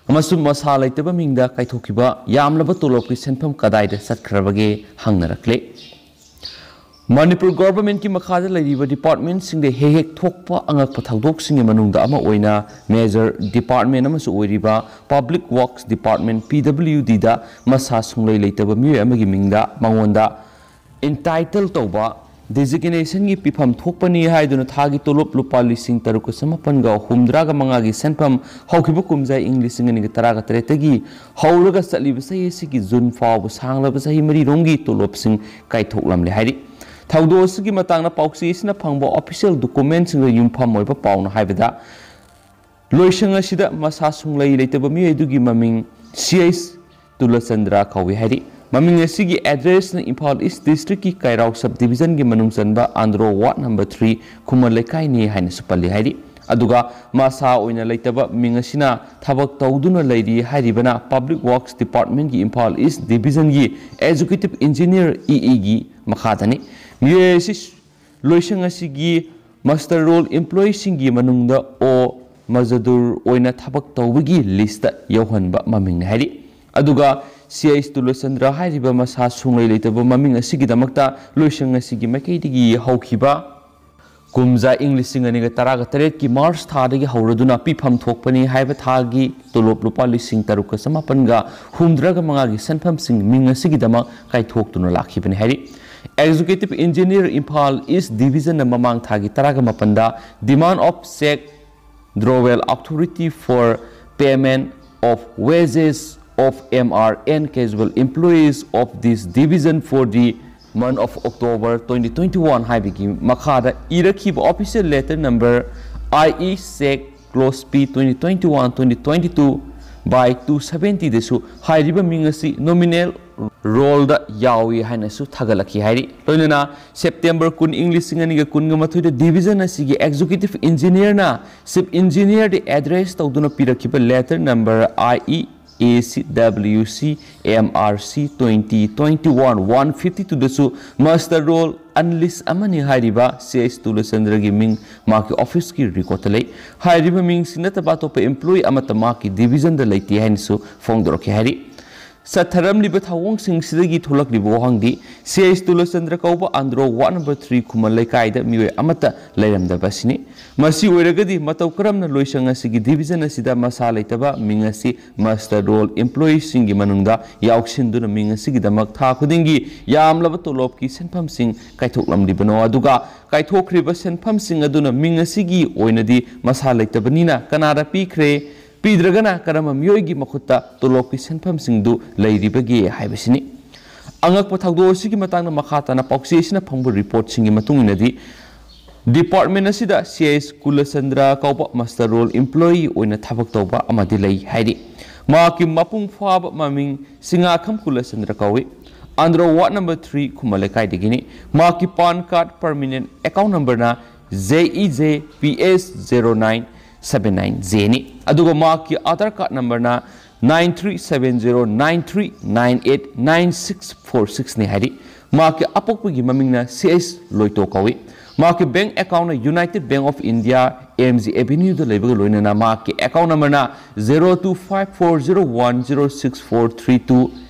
ꯑꯃꯁꯨꯡ ꯃꯁꯥ ꯂꯩꯇꯕ ꯃꯤꯡꯗ ꯀꯥꯏꯊꯣꯛꯈꯤꯕ ꯌꯥꯝꯂꯕ ꯇꯣꯂꯣꯞꯀꯤ ꯁꯦꯟꯐꯝ ꯀꯗꯥꯏꯗ ꯆꯠꯈ꯭ꯔꯕꯒꯦ ꯍꯪꯅꯔꯛꯂꯦ꯫ ꯃꯅꯤꯄꯨꯔ ꯒꯣꯚꯔꯟꯃꯦꯟꯠꯀꯤ ꯃꯈꯥꯗ ꯂꯩꯔꯤꯕ ꯗꯤꯄꯥꯔꯠꯃꯦꯟꯠꯁꯤꯡꯗ ꯍꯦꯛ ꯍꯦꯛ ꯊꯣꯛꯄ ꯑꯉꯛꯄ ꯊꯧꯗꯣꯛꯁꯤꯡꯒꯤ ꯃꯅꯨꯡꯗ ꯑꯃ ꯑꯣꯏꯅ ꯃꯦꯖꯔ ꯗꯤꯄꯥꯔꯠꯃꯦꯟꯠ ꯑꯃꯁꯨ ꯑꯣꯏꯔꯤꯕ ꯄꯕ꯭ꯂꯤꯛ ꯋꯥꯔꯛꯁ ꯗꯤꯄꯥꯔꯠꯃꯦꯟꯠ, ꯄꯤ ꯗꯕ꯭ꯂꯤꯌꯨ ꯗꯤꯗ ꯃꯁꯥ ꯁꯨꯡꯂꯩ ꯂꯩꯇꯕ ꯃꯤꯑꯣꯏ ꯑꯃꯒꯤ ꯃꯤꯡꯗ ꯃꯉꯣꯟꯗ ꯏꯟꯇꯥꯏꯇꯜ ꯇꯧꯕ ꯗꯤꯖꯤꯒꯤꯅꯦꯁꯟꯒꯤ ꯄꯤꯐꯝ ꯊꯣꯛꯄꯅꯤ ꯍꯥꯏꯗꯨꯅ ꯊꯥꯒꯤ ꯇꯣꯂꯣꯞ ꯂꯨꯄꯥ ꯂꯤꯁꯤꯡ ꯇꯔꯨꯛꯀ ꯆꯃꯥꯄꯟꯒ ꯍꯨꯝꯗ꯭ꯔꯥꯒ ꯃꯉꯥꯒꯤ ꯁꯦꯟꯐꯝ ꯍꯧꯈꯤꯕ ꯀꯨꯝꯖꯥ ꯏꯪ ꯂꯤꯁꯤꯡ ꯑꯅꯤꯒ ꯇꯔꯥꯒ ꯇꯔꯦꯠꯇꯒꯤ ꯍꯧꯔꯒ ꯆꯠꯂꯤꯕ ꯆꯍꯤ ꯑꯁꯤꯒꯤ ꯖꯨꯟ ꯐꯥꯎꯕ ꯁꯥꯡꯂꯕ ꯆꯍꯤ ꯃꯔꯤꯔꯣꯝꯒꯤ ꯇꯣꯂꯣꯞꯁꯤꯡ ꯀꯥꯏꯊꯣꯛꯂꯝꯂꯦ ꯍꯥꯏꯔꯤ꯫ ꯊꯧꯗꯣꯛ ꯑꯁꯤꯒꯤ ꯃꯇꯥꯡꯗ ꯄꯥꯎꯆꯦ ꯑꯁꯤꯅ ꯐꯪꯕ ꯑꯣꯐꯤꯁꯤꯌꯦꯜ ꯗꯣꯀꯨꯃꯦꯟꯠꯁꯤꯡꯗ ꯌꯨꯝꯐꯝ ꯑꯣꯏꯕ ꯄꯥꯎꯅ ꯍꯥꯏꯕꯗ, ꯂꯣꯏꯁꯪ ꯑꯁꯤꯗ ꯃꯁꯥ ꯁꯨꯡꯂꯩ ꯂꯩꯇꯕ ꯃꯤꯑꯣꯏ ꯑꯗꯨꯒꯤ ꯃꯃꯤꯡ ꯁꯤ ꯑꯩꯆ ꯇꯨꯂꯆꯟꯗ꯭ꯔ ꯀꯧꯏ ꯍꯥꯏꯔꯤ꯫ ꯃꯃꯤꯡ ꯑꯁꯤꯒꯤ ꯑꯦꯗ꯭ꯔꯦꯁꯅ ꯏꯝꯐꯥꯜ ꯏꯁ ꯗꯤꯁꯇ꯭ꯔꯤꯛꯀꯤ ꯀꯩꯔꯥꯎ ꯁꯕ ꯗꯤꯕꯤꯖꯟꯒꯤ ꯃꯅꯨꯡ ꯆꯟꯕ ꯑꯟꯗ꯭ꯔꯣ ꯋꯥꯔꯗ ꯅꯝꯕꯔ ꯊ꯭ꯔꯤ ꯈꯨꯃꯟ ꯂꯩꯀꯥꯏꯅꯤ ꯍꯥꯏꯅꯁꯨ ꯄꯜꯂꯤ ꯍꯥꯏꯔꯤ꯫ ꯑꯗꯨꯒ ꯃꯁꯥ ꯑꯣꯏꯅ ꯂꯩꯇꯕ ꯃꯤꯡ ꯑꯁꯤꯅ ꯊꯕꯛ ꯇꯧꯗꯨꯅ ꯂꯩꯔꯤ ꯍꯥꯏꯔꯤꯕꯅ ꯄꯕ꯭ꯂꯤꯛ ꯋꯥꯔꯛꯁ ꯗꯤꯄꯥꯔꯠꯃꯦꯟꯠꯀꯤ ꯏꯝꯐꯥꯜ ꯏꯁ ꯗꯤꯕꯤꯖꯟꯒꯤ ꯑꯦꯖꯨꯀꯦꯇꯤꯚ ꯏꯟꯖꯤꯅꯤꯌꯔ, ꯏ ꯏꯒꯤ ꯃꯈꯥꯗꯅꯤ꯫ ꯃꯤꯑꯣꯏ ꯑꯁꯤ ꯂꯣꯏꯁꯪ ꯑꯁꯤꯒꯤ ꯃꯁꯇꯔ ꯔꯣꯜ ꯏꯝꯄ꯭ꯂꯣꯌꯤꯁꯤꯡꯒꯤ ꯃꯅꯨꯡꯗ ꯑꯣ ꯃꯖꯗꯨꯔ ꯑꯣꯏꯅ ꯊꯕꯛ ꯇꯧꯕꯒꯤ ꯂꯤꯁꯇ ꯌꯥꯎꯍꯟꯕ ꯃꯃꯤꯡꯅꯤ ꯍꯥꯏꯔꯤ꯫ ꯑꯗꯨꯒ ꯁꯤ ꯑꯩꯆ ꯇꯨꯂꯆꯟꯗ꯭ꯔ ꯍꯥꯏꯔꯤꯕ ꯃꯁꯥ ꯁꯨꯡꯂꯩ ꯂꯩꯇꯕ ꯃꯃꯤꯡ ꯑꯁꯤꯒꯤꯗꯃꯛꯇ ꯂꯣꯏꯁꯪ ꯑꯁꯤꯒꯤ ꯃꯥꯏꯀꯩꯗꯒꯤ ꯍꯧꯈꯤꯕ ꯀꯨꯝꯖꯥ ꯏꯪ ꯂꯤꯁꯤꯡ ꯑꯅꯤꯒ ꯇꯔꯥꯒ ꯇꯔꯦꯠꯀꯤ ꯃꯥꯔꯆ ꯊꯥꯗꯒꯤ ꯍꯧꯔꯗꯨꯅ ꯄꯤꯐꯝ ꯊꯣꯛꯄꯅꯤ ꯍꯥꯏꯕ ꯊꯥꯒꯤ ꯇꯣꯂꯣꯞ ꯂꯨꯄꯥ ꯂꯤꯁꯤꯡ ꯇꯔꯨꯛꯀ ꯆꯃꯥꯄꯟꯒ ꯍꯨꯝꯗ꯭ꯔꯥꯒ ꯃꯉꯥꯒꯤ ꯁꯦꯟꯐꯝꯁꯤꯡ ꯃꯤꯡ ꯑꯁꯤꯒꯤꯗꯃꯛ ꯀꯥꯏꯊꯣꯛꯇꯨꯅ ꯂꯥꯛꯈꯤꯕꯅꯤ ꯍꯥꯏꯔꯤ꯫ ꯑꯦꯛꯖꯤꯀ꯭ꯌꯨꯇꯤꯚ ꯏꯟꯖꯤꯅꯤꯌꯔ ꯏꯝꯐꯥꯜ ꯏꯁ ꯗꯤꯕꯤꯖꯟꯅ ꯃꯃꯥꯡ ꯊꯥꯒꯤ ꯇꯔꯥꯒ ꯃꯥꯄꯟꯗ demand of cheque drawal authority for payment of wages of M R and casual employees of this division for the month of October twenty twenty-one ꯍꯥꯏꯕꯒꯤ ꯃꯈꯥꯗ ꯏꯔꯛꯈꯤꯕ official letter number I E check clause P twenty twenty-one twenty twenty-two by two seventy ꯗꯁꯨ ꯍꯥꯏꯔꯤꯕ ꯃꯤꯡ ꯑꯁꯤ nominal ꯔꯣꯜꯗ ꯌꯥꯎꯏ ꯍꯥꯏꯅꯁꯨ ꯊꯥꯒꯠꯂꯛꯈꯤ ꯍꯥꯏꯔꯤ꯫ ꯂꯣꯏꯅꯅ ꯁꯦꯞꯇꯦꯝꯕꯔ ꯀꯨꯟ ꯏꯪ ꯂꯤꯁꯤꯡ ꯑꯅꯤꯒ ꯀꯨꯟꯒ ꯃꯥꯊꯣꯏꯗ ꯗꯤꯕꯤꯖꯟ ꯑꯁꯤꯒꯤ ꯑꯦꯛꯖꯤꯀ꯭ꯌꯨꯇꯤꯚ ꯏꯟꯖꯤꯅꯤꯌꯔꯅ ꯆꯤꯐ ꯏꯟꯖꯤꯅꯤꯌꯔꯗ ꯑꯦꯗ꯭ꯔꯦꯁ ꯇꯧꯗꯨꯅ ꯄꯤꯔꯛꯈꯤꯕ letter number I E A C W C M R C twenty twenty-one one fifty two ꯗꯁꯨ ꯃꯁꯇꯔ ꯔꯣꯜ ꯑꯟꯂꯤꯁ ꯑꯃꯅꯤ ꯍꯥꯏꯔꯤꯕ ꯁꯤ ꯑꯩꯆ ꯇꯨꯂꯆꯟꯗ꯭ꯔꯒꯤ ꯃꯤꯡ ꯃꯍꯥꯛꯀꯤ ꯑꯣꯐꯤꯁꯀꯤ ꯔꯦꯀꯣꯔꯗꯇ ꯂꯩ꯫ ꯍꯥꯏꯔꯤꯕ ꯃꯤꯡꯁꯤ ꯅꯠꯇꯕ ꯑꯇꯣꯞꯄ ꯏꯝꯄ꯭ꯂꯣꯌꯤ ꯑꯃꯠꯇ ꯃꯍꯥꯛꯀꯤ ꯗꯤꯕꯤꯖꯟꯗ ꯂꯩꯇꯦ ꯍꯥꯏꯅꯁꯨ ꯐꯣꯡꯗꯣꯔꯛꯈꯤ ꯍꯥꯏꯔꯤ꯫ ꯆꯠꯊꯔꯝꯂꯤꯕ ꯊꯧꯑꯣꯡꯁꯤꯡꯁꯤꯗꯒꯤ ꯊꯣꯛꯂꯛꯂꯤꯕ ꯋꯥꯍꯪꯗꯤ, ꯁꯤ ꯑꯩꯆ ꯇꯨꯂꯆꯟꯗ꯭ꯔ ꯀꯧꯕ ꯑꯟꯗ꯭ꯔꯣ ꯋꯥꯔꯗ ꯅꯝꯕꯔ ꯊ꯭ꯔꯤ ꯈꯨꯃꯟ ꯂꯩꯀꯥꯏꯗ ꯃꯤꯑꯣꯏ ꯑꯃꯠꯇ ꯂꯩꯔꯝꯗꯕ ꯑꯁꯤꯅꯤ꯫ ꯃꯁꯤ ꯑꯣꯏꯔꯒꯗꯤ ꯃꯇꯧ ꯀꯔꯝꯅ ꯂꯣꯏꯁꯪ ꯑꯁꯤꯒꯤ ꯗꯤꯕꯤꯖꯟ ꯑꯁꯤꯗ ꯃꯁꯥ ꯂꯩꯇꯕ ꯃꯤꯡ ꯑꯁꯤ ꯃꯁꯇꯔ ꯔꯣꯜ ꯏꯝꯄ꯭ꯂꯣꯌꯤꯁꯤꯡꯒꯤ ꯃꯅꯨꯡꯗ ꯌꯥꯎꯁꯤꯟꯗꯨꯅ ꯃꯤꯡ ꯑꯁꯤꯒꯤꯗꯃꯛ ꯊꯥ ꯈꯨꯗꯤꯡꯒꯤ ꯌꯥꯝꯂꯕ ꯇꯣꯂꯣꯞꯀꯤ ꯁꯦꯟꯐꯝꯁꯤꯡ ꯀꯥꯏꯊꯣꯛꯂꯝꯂꯤꯕꯅꯣ? ꯑꯗꯨꯒ ꯀꯥꯏꯊꯣꯛꯈ꯭ꯔꯤꯕ ꯁꯦꯟꯐꯝꯁꯤꯡ ꯑꯗꯨꯅ ꯃꯤꯡ ꯑꯁꯤꯒꯤ ꯑꯣꯏꯅꯗꯤ ꯃꯁꯥ ꯂꯩꯇꯕꯅꯤꯅ ꯀꯅꯥꯗ ꯄꯤꯈ꯭ꯔꯦ? ꯄꯤꯗ꯭ꯔꯒꯅ ꯀꯔꯝꯕ ꯃꯤꯑꯣꯏꯒꯤ ꯃꯈꯨꯠꯇ ꯇꯣꯂꯣꯞꯀꯤ ꯁꯦꯟꯐꯝꯁꯤꯡꯗꯨ ꯂꯩꯔꯤꯕꯒꯦ ꯍꯥꯏꯕꯁꯤꯅꯤ꯫ ꯑꯉꯛꯄ ꯊꯧꯗꯣꯛ ꯑꯁꯤꯒꯤ ꯃꯇꯥꯡꯗ ꯃꯈꯥ ꯇꯥꯅ ꯄꯥꯎꯆꯦ ꯑꯁꯤꯅ ꯐꯪꯕ ꯔꯤꯄꯣꯔꯠꯁꯤꯡꯒꯤ ꯃꯇꯨꯡ ꯏꯟꯅꯗꯤ, ꯗꯤꯄꯥꯔꯠꯃꯦꯟ ꯑꯁꯤꯗ ꯁꯤ ꯑꯩꯆ ꯀꯨꯂꯆꯟꯗ꯭ꯔ ꯀꯧꯕ ꯃꯁꯇꯔ ꯔꯣꯜ ꯏꯝꯄ꯭ꯂꯣꯌꯤ ꯑꯣꯏꯅ ꯊꯕꯛ ꯇꯧꯕ ꯑꯃꯗꯤ ꯂꯩ ꯍꯥꯏꯔꯤ꯫ ꯃꯍꯥꯛꯀꯤ ꯃꯄꯨꯡ ꯐꯥꯕ ꯃꯃꯤꯡ ꯁꯤꯡꯉꯥꯈꯝ ꯀꯨꯂꯆꯟꯗ꯭ꯔ ꯀꯧꯏ꯫ ꯑꯟꯗ꯭ꯔꯣ ꯋꯥꯔꯗ ꯅꯝꯕꯔ ꯊ꯭ꯔꯤ ꯈꯨꯃꯟ ꯂꯩꯀꯥꯏꯗꯒꯤꯅꯤ꯫ ꯃꯍꯥꯛꯀꯤ ꯄꯥꯟ ꯀꯥꯔꯗ ꯄꯔꯃꯤꯅꯦꯟ ꯑꯦꯀꯥꯎꯟ ꯅꯝꯕꯔꯅ J E J P S zero nine seven nine J ꯅꯤ꯫ ꯑꯗꯨꯒ ꯃꯍꯥꯛꯀꯤ ꯑꯥꯙꯥꯔ ꯀꯥꯔꯗ ꯅꯝꯕꯔꯅ nine three seven zero nine three nine eight nine six four six ꯅꯤ ꯍꯥꯏꯔꯤ꯫ ꯃꯍꯥꯛꯀꯤ ꯑꯄꯣꯛꯄꯒꯤ ꯃꯃꯤꯡꯅ ꯁꯤ ꯑꯩꯆ ꯂꯣꯏꯇꯣ ꯀꯧꯏ꯫ ꯃꯍꯥꯛꯀꯤ ꯕꯦꯡꯛ ꯑꯦꯀꯥꯎꯟꯅ united bank of India, M G Avenue ꯗ ꯂꯩꯕꯒ ꯂꯣꯏꯅꯅ ꯃꯍꯥꯛꯀꯤ ꯑꯦꯀꯥꯎꯟ ꯅꯝꯕꯔꯅ zero two five four zero one zero six four three two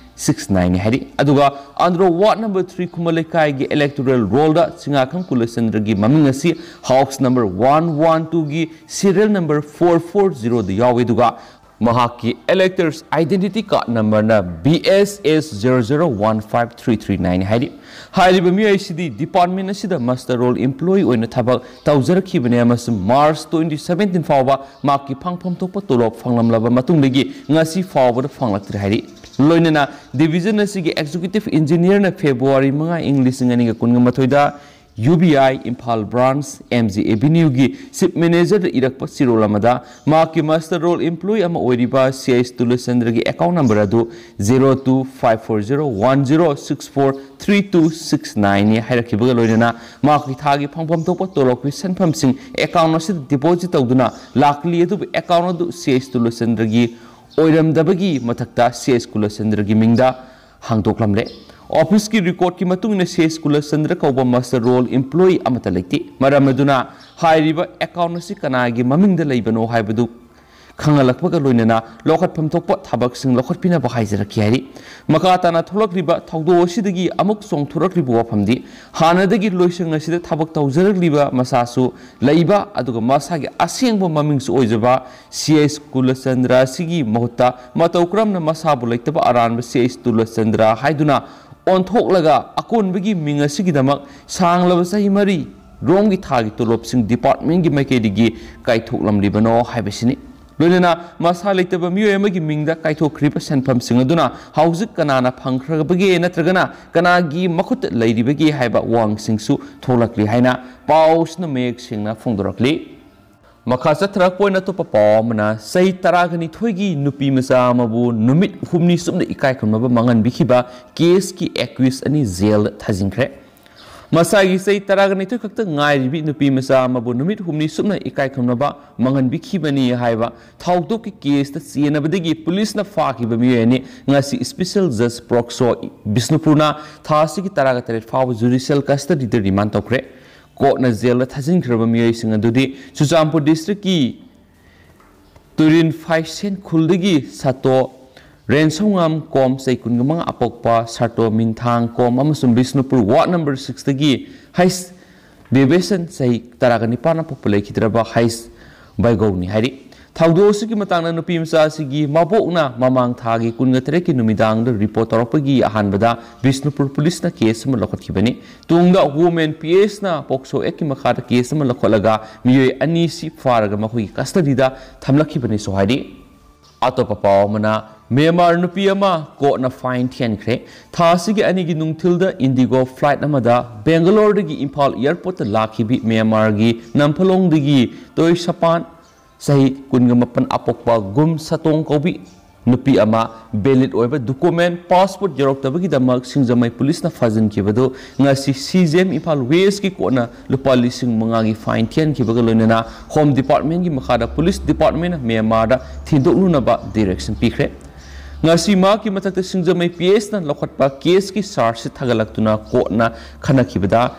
six nine ꯅꯤ ꯍꯥꯏꯔꯤ꯫ ꯑꯗꯨꯒ ꯑꯟꯗ꯭ꯔꯣ ꯋꯥꯔꯗ ꯅꯝꯕꯔ ꯊ꯭ꯔꯤ ꯈꯨꯃꯟ ꯂꯩꯀꯥꯏꯒꯤ ꯏꯂꯦꯛꯇꯣꯔꯦꯜ ꯔꯣꯜꯗ ꯁꯤꯡꯉꯥꯈꯝ ꯀꯨꯂꯆꯟꯗ꯭ꯔꯒꯤ ꯃꯃꯤꯡ ꯑꯁꯤ house number one one two ꯒꯤ cereal number four four zero ꯗ ꯌꯥꯎꯏ꯫ ꯑꯗꯨꯒ ꯃꯍꯥꯛꯀꯤ ꯏꯂꯦꯛꯇꯔꯁ ꯑꯥꯏꯗꯦꯟꯇꯤꯇꯤ ꯀꯥꯔꯗ ꯅꯝꯕꯔꯅ B S S zero zero one five three three nine ꯍꯥꯏꯔꯤ꯫ ꯍꯥꯏꯔꯤꯕ ꯃꯤꯑꯣꯏ ꯑꯁꯤꯗꯤ ꯗꯤꯄꯥꯔꯠꯃꯦꯟ ꯑꯁꯤꯗ ꯃꯁꯇꯔ ꯔꯣꯜ ꯏꯝꯄ꯭ꯂꯣꯌꯤ ꯑꯣꯏꯅ ꯊꯕꯛ ꯇꯧꯖꯔꯛꯈꯤꯕꯅꯤ ꯑꯃꯁꯨꯡ ꯃꯥꯔꯆ twenty seventeen ꯐꯥꯎꯕ ꯃꯍꯥꯛꯀꯤ ꯐꯪꯐꯝ ꯊꯣꯛꯄ ꯇꯣꯂꯣꯞ ꯐꯪꯂꯝꯂꯕ ꯃꯇꯨꯡꯗꯒꯤ ꯉꯁꯤ ꯐꯥꯎꯕꯗ ꯐꯪꯂꯛꯇ꯭ꯔꯤ ꯍꯥꯏꯔꯤ꯫ ꯂꯣꯏꯅꯅ ꯗꯤꯕꯤꯖꯟ ꯑꯁꯤꯒꯤ ꯑꯦꯛꯖꯤꯀ꯭ꯌꯨꯇꯤꯚ ꯏꯟꯖꯤꯅꯤꯌꯔꯅ ꯐꯦꯕ꯭ꯔꯨꯋꯥꯔꯤ ꯃꯉꯥ, ꯏꯪ ꯂꯤꯁꯤꯡ ꯑꯅꯤꯒ ꯀꯨꯟꯒ ꯃꯥꯊꯣꯏꯗ UBI Imphal branch, M G Avenue ꯒꯤ ꯆꯤꯐ ꯃꯦꯅꯦꯖꯔꯗ ꯏꯔꯛꯄ ꯆꯦꯔꯣꯜ ꯑꯃꯗ ꯃꯍꯥꯛꯀꯤ ꯃꯁꯇꯔ ꯔꯣꯜ ꯏꯝꯄ꯭ꯂꯣꯌꯤ ꯑꯃ ꯑꯣꯏꯔꯤꯕ ꯁꯤ ꯑꯩꯆ ꯇꯨꯂꯆꯟꯗ꯭ꯔꯒꯤ ꯑꯦꯀꯥꯎꯟ ꯅꯝꯕꯔ ꯑꯗꯨ zero two five four zero one zero six four three two six nine ꯅꯤ ꯍꯥꯏꯔꯛꯈꯤꯕꯒ ꯂꯣꯏꯅꯅ ꯃꯍꯥꯛꯀꯤ ꯊꯥꯒꯤ ꯐꯪꯐꯝ ꯊꯣꯛꯄ ꯇꯣꯂꯣꯞꯀꯤ ꯁꯦꯟꯐꯝꯁꯤꯡ ꯑꯦꯀꯥꯎꯟ ꯑꯁꯤꯗ ꯗꯤꯄꯣꯖꯤꯠ ꯇꯧꯗꯨꯅ ꯂꯥꯛꯂꯤ꯫ ꯑꯗꯨꯕꯨ ꯑꯦꯀꯥꯎꯟ ꯑꯗꯨ ꯁꯤ ꯑꯩꯆ ꯇꯨꯂꯆꯟꯗ꯭ꯔꯒꯤ ꯑꯣꯏꯔꯝꯗꯕꯒꯤ ꯃꯊꯛꯇ ꯁꯤ ꯑꯩꯆ ꯀꯨꯂꯆꯟꯗ꯭ꯔꯒꯤ ꯃꯤꯡꯗ ꯍꯥꯡꯗꯣꯛꯂꯝꯂꯦ꯫ ꯑꯣꯐꯤꯁꯀꯤ ꯔꯦꯀꯣꯔꯗꯀꯤ ꯃꯇꯨꯡ ꯏꯟꯅ ꯁꯤ ꯑꯩꯆ ꯀꯨꯂꯆꯟꯗ꯭ꯔ ꯀꯧꯕ ꯃꯁꯇꯔ ꯔꯣꯜ ꯏꯝꯄ꯭ꯂꯣꯌꯤ ꯑꯃꯠꯇ ꯂꯩꯇꯦ꯫ ꯃꯔꯝ ꯑꯗꯨꯅ ꯍꯥꯏꯔꯤꯕ ꯑꯦꯀꯥꯎꯟ ꯑꯁꯤ ꯀꯅꯥꯒꯤ ꯃꯃꯤꯡꯗ ꯂꯩꯕꯅꯣ ꯍꯥꯏꯕꯗꯨ ꯈꯪꯍꯜꯂꯛꯄꯒ ꯂꯣꯏꯅꯅ ꯂꯧꯈꯠꯐꯝ ꯊꯣꯛꯄ ꯊꯕꯛꯁꯤꯡ ꯂꯧꯈꯠꯄꯤꯅꯕ ꯍꯥꯏꯖꯔꯛꯈꯤ ꯍꯥꯏꯔꯤ꯫ ꯃꯈꯥ ꯇꯥꯅ ꯊꯣꯛꯂꯛꯂꯤꯕ ꯊꯧꯗꯣꯛ ꯑꯁꯤꯗꯒꯤ ꯑꯃꯨꯛ ꯆꯣꯡꯊꯣꯔꯛꯂꯤꯕ ꯋꯥꯐꯝꯗꯤ, ꯍꯥꯟꯅꯗꯒꯤ ꯂꯣꯏꯁꯪ ꯑꯁꯤꯗ ꯊꯕꯛ ꯇꯧꯖꯔꯛꯂꯤꯕ ꯃꯁꯥꯁꯨ ꯂꯩꯕ, ꯑꯗꯨꯒ ꯃꯁꯥꯒꯤ ꯑꯁꯦꯡꯕ ꯃꯃꯤꯡꯁꯨ ꯑꯣꯏꯖꯕ ꯁꯤ ꯑꯩꯆ ꯀꯨꯂꯆꯟꯗ꯭ꯔ ꯑꯁꯤꯒꯤ ꯃꯍꯨꯠꯇ ꯃꯇꯧ ꯀꯔꯝꯅ ꯃꯁꯥꯕꯨ ꯂꯩꯇꯕ ꯑꯔꯥꯟꯕ ꯁꯤ ꯑꯩꯆ ꯇꯨꯂꯆꯟꯗ꯭ꯔ ꯍꯥꯏꯗꯨꯅ ꯑꯣꯟꯊꯣꯛꯂꯒ ꯑꯀꯣꯟꯕꯒꯤ ꯃꯤꯡ ꯑꯁꯤꯒꯤꯗꯃꯛ ꯁꯥꯡꯂꯕ ꯆꯍꯤ ꯃꯔꯤ ꯔꯣꯝꯒꯤ ꯊꯥꯒꯤ ꯇꯣꯂꯣꯞꯁꯤꯡ ꯗꯤꯄꯥꯔꯠꯃꯦꯟꯒꯤ ꯃꯥꯏꯀꯩꯗꯒꯤ ꯀꯥꯏꯊꯣꯛꯂꯝꯂꯤꯕꯅꯣ ꯍꯥꯏꯕꯁꯤꯅꯤ꯫ ꯂꯣꯏꯅꯅ ꯃꯁꯥ ꯂꯩꯇꯕ ꯃꯤꯑꯣꯏ ꯑꯃꯒꯤ ꯃꯤꯡꯗ ꯀꯥꯏꯊꯣꯛꯈ꯭ꯔꯤꯕ ꯁꯦꯟꯐꯝꯁꯤꯡ ꯑꯗꯨꯅ ꯍꯧꯖꯤꯛ ꯀꯅꯥꯅ ꯐꯪꯈ꯭ꯔꯕꯒꯦ ꯅꯠꯇ꯭ꯔꯒꯅ ꯀꯅꯥꯒꯤ ꯃꯈꯨꯠꯇ ꯂꯩꯔꯤꯕꯒꯦ ꯍꯥꯏꯕ ꯋꯥꯍꯪꯁꯤꯡꯁꯨ ꯊꯣꯛꯂꯛꯂꯤ ꯍꯥꯏꯅ ꯄꯥꯎꯁꯤꯅ ꯃꯌꯦꯛ ꯁꯦꯡꯅ ꯐꯣꯡꯗꯣꯔꯛꯂꯤ꯫ ꯃꯈꯥ ꯆꯠꯊꯔꯛꯄ ꯑꯣꯏꯅ ꯑꯇꯣꯞꯄ ꯄꯥꯎ ꯑꯃꯅ, ꯆꯍꯤ ꯇꯔꯥꯒ ꯅꯤꯊꯣꯏꯒꯤ ꯅꯨꯄꯤ ꯃꯆꯥ ꯑꯃꯕꯨ ꯅꯨꯃꯤꯠ ꯍꯨꯝꯅꯤ ꯆꯨꯞꯅ ꯏꯀꯥꯏ ꯈꯨꯝꯅꯕ ꯃꯥꯡꯍꯟꯕꯤꯈꯤꯕ ꯀꯦꯁꯀꯤ ꯑꯦꯀ꯭ꯌꯨꯁ ꯑꯅꯤ ꯖꯦꯜꯗ ꯊꯥꯖꯤꯟꯈ꯭ꯔꯦ꯫ ꯃꯁꯥꯒꯤ ꯆꯍꯤ ꯇꯔꯥꯒ ꯅꯤꯊꯣꯏ ꯈꯛꯇ ꯉꯥꯏꯔꯤꯕꯤ ꯅꯨꯄꯤ ꯃꯆꯥ ꯑꯃꯕꯨ ꯅꯨꯃꯤꯠ ꯍꯨꯝꯅꯤ ꯆꯨꯞꯅ ꯏꯀꯥꯏ ꯈꯨꯝꯅꯕ ꯃꯥꯡꯍꯟꯕꯤꯈꯤꯕꯅꯤ ꯍꯥꯏꯕ ꯊꯧꯗꯣꯛꯀꯤ ꯀꯦꯁꯇ ꯆꯦꯟꯅꯕꯗꯒꯤ ꯄꯨꯂꯤꯁꯅ ꯐꯥꯈꯤꯕ ꯃꯤꯑꯣꯏ ꯑꯅꯤ ꯉꯁꯤ ꯁ꯭ꯄꯦꯁꯦꯜ ꯖꯖ ꯄꯣꯛꯁꯣ ꯕꯤꯁꯅꯨꯄꯨꯔꯅ ꯊꯥ ꯑꯁꯤꯒꯤ ꯇꯔꯥꯒ ꯇꯔꯦꯠ ꯐꯥꯎꯕ ꯖꯨꯗꯤꯁꯤꯌꯦꯜ ꯀꯁꯇꯗꯤꯗ ꯔꯤꯃꯥꯟ ꯇꯧꯈ꯭ꯔꯦ꯫ ꯀꯣꯔꯠꯅ ꯖꯦꯜꯗ ꯊꯥꯖꯤꯟꯈ꯭ꯔꯕ ꯃꯤꯑꯣꯏꯁꯤꯡ ꯑꯗꯨꯗꯤ ꯆꯨꯔꯆꯥꯟꯄꯨꯔ ꯗꯤꯁꯇ꯭ꯔꯤꯛꯀꯤ ꯇꯨꯔꯤꯟ ꯐꯥꯏꯁꯦꯟ ꯈꯨꯜꯗꯒꯤ ꯁꯥꯇꯣ ꯔꯦꯟꯁꯧꯉꯥꯝ ꯀꯣꯝ, ꯆꯍꯤ ꯀꯨꯟꯒ ꯃꯉꯥ, ꯑꯄꯣꯛꯄ ꯁꯥꯇꯣ ꯃꯤꯟꯊꯥꯡ ꯀꯣꯝ ꯑꯃꯁꯨꯡ ꯕꯤꯁꯅꯨꯄꯨꯔ ꯋꯥꯔꯗ ꯅꯝꯕꯔ ꯁꯤꯛꯁꯇꯒꯤ ꯍꯩꯁ ꯗꯦꯕꯦꯁꯟ, ꯆꯍꯤ ꯇꯔꯥꯒ ꯅꯤꯄꯥꯟ, ꯑꯄꯣꯛꯄ ꯂꯩꯈꯤꯗ꯭ꯔꯕ ꯍꯩꯁ ꯕꯩꯒꯧꯅꯤ ꯍꯥꯏꯔꯤ꯫ ꯊꯧꯗꯣꯛ ꯑꯁꯤꯒꯤ ꯃꯇꯥꯡꯗ ꯅꯨꯄꯤ ꯃꯆꯥ ꯑꯁꯤꯒꯤ ꯃꯕꯣꯛꯅ ꯃꯃꯥꯡ ꯊꯥꯒꯤ ꯀꯨꯟꯒ ꯇꯔꯦꯠꯀꯤ ꯅꯨꯃꯤꯗꯥꯡꯗ ꯔꯤꯄꯣꯔꯠ ꯇꯧꯔꯛꯄꯒꯤ ꯑꯍꯥꯟꯕꯗ ꯕꯤꯁꯅꯨꯄꯨꯔ ꯄꯨꯂꯤꯁꯅ ꯀꯦꯁ ꯑꯃ ꯂꯧꯈꯠꯈꯤꯕꯅꯤ꯫ ꯇꯨꯡꯗ ꯋꯨꯃꯦꯟ ꯄꯤ ꯑꯦꯁꯅ ꯄꯣꯛꯁꯣ ꯑꯦꯛꯀꯤ ꯃꯈꯥꯗ ꯀꯦꯁ ꯑꯃ ꯂꯧꯈꯠꯂꯒ ꯃꯤꯑꯣꯏ ꯑꯅꯤꯁꯤ ꯐꯥꯔꯒ ꯃꯈꯣꯏꯒꯤ ꯀꯁꯇꯗꯤꯗ ꯊꯝꯂꯛꯈꯤꯕꯅꯤꯁꯨ ꯍꯥꯏꯔꯤ꯫ ꯑꯇꯣꯞꯄ ꯄꯥꯎ ꯑꯃꯅ, ꯃ꯭ꯌꯥꯟꯃꯥꯔ ꯅꯨꯄꯤ ꯑꯃ ꯀꯣꯔꯠꯅ ꯐꯥꯏꯟ ꯊꯤꯍꯟꯈ꯭ꯔꯦ꯫ ꯊꯥ ꯑꯁꯤꯒꯤ ꯑꯅꯤꯒꯤ ꯅꯨꯡꯊꯤꯜꯗ ꯏꯟꯗꯤꯒꯣ ꯐ꯭ꯂꯥꯏꯠ ꯑꯃꯗ ꯕꯦꯡꯒꯂꯣꯔꯗꯒꯤ ꯏꯝꯐꯥꯜ ꯑꯦꯌꯔꯄꯣꯔꯠꯇ ꯂꯥꯛꯈꯤꯕꯤ ꯃ꯭ꯌꯥꯟꯃꯥꯔꯒꯤ ꯅꯝꯐꯂꯣꯡꯗꯒꯤ ꯇꯣꯏ ꯁꯄꯥꯟ, ꯆꯍꯤ ꯀꯨꯟꯒ ꯃꯥꯄꯟ, ꯑꯄꯣꯛꯄ ꯒꯨꯝ ꯁꯇꯣꯡ ꯀꯧꯕꯤ ꯅꯨꯄꯤ ꯑꯃ ꯚꯦꯂꯤꯗ ꯑꯣꯏꯕ ꯗꯣꯀꯨꯃꯦꯟ, ꯄꯥꯁꯄꯣꯔꯠ ꯌꯧꯔꯛꯇꯕꯒꯤꯗꯃꯛ ꯁꯤꯡꯖꯃꯩ ꯄꯨꯂꯤꯁꯅ ꯐꯥꯖꯤꯟꯈꯤꯕꯗꯨ ꯉꯁꯤ ꯁꯤ ꯖꯤ ꯑꯦꯝ ꯏꯝꯐꯥꯜ ꯋꯦꯁꯀꯤ ꯀꯣꯔꯠꯅ ꯂꯨꯄꯥ ꯂꯤꯁꯤꯡ ꯃꯉꯥꯒꯤ ꯐꯥꯏꯟ ꯊꯤꯍꯟꯈꯤꯕꯒ ꯂꯣꯏꯅꯅ ꯍꯣꯝ ꯗꯤꯄꯥꯔꯠꯃꯦꯟꯒꯤ ꯃꯈꯥꯗ ꯄꯨꯂꯤꯁ ꯗꯤꯄꯥꯔꯠꯃꯦꯟꯅ ꯃ꯭ꯌꯥꯟꯃꯥꯔꯗ ꯊꯤꯟꯗꯣꯛꯂꯨꯅꯕ ꯗꯤꯔꯦꯛꯁꯟ ꯄꯤꯈ꯭ꯔꯦ꯫ ꯉꯁꯤ ꯃꯍꯥꯛꯀꯤ ꯃꯊꯛꯇ ꯁꯤꯡꯖꯃꯩ ꯄꯤ ꯑꯦꯁꯅ ꯂꯧꯈꯠꯄ ꯀꯦꯁꯀꯤ ꯆꯥꯔꯖꯁꯤꯠ ꯊꯥꯒꯠꯂꯛꯇꯨꯅ ꯀꯣꯔꯠꯅ ꯈꯟꯅꯈꯤꯕꯗ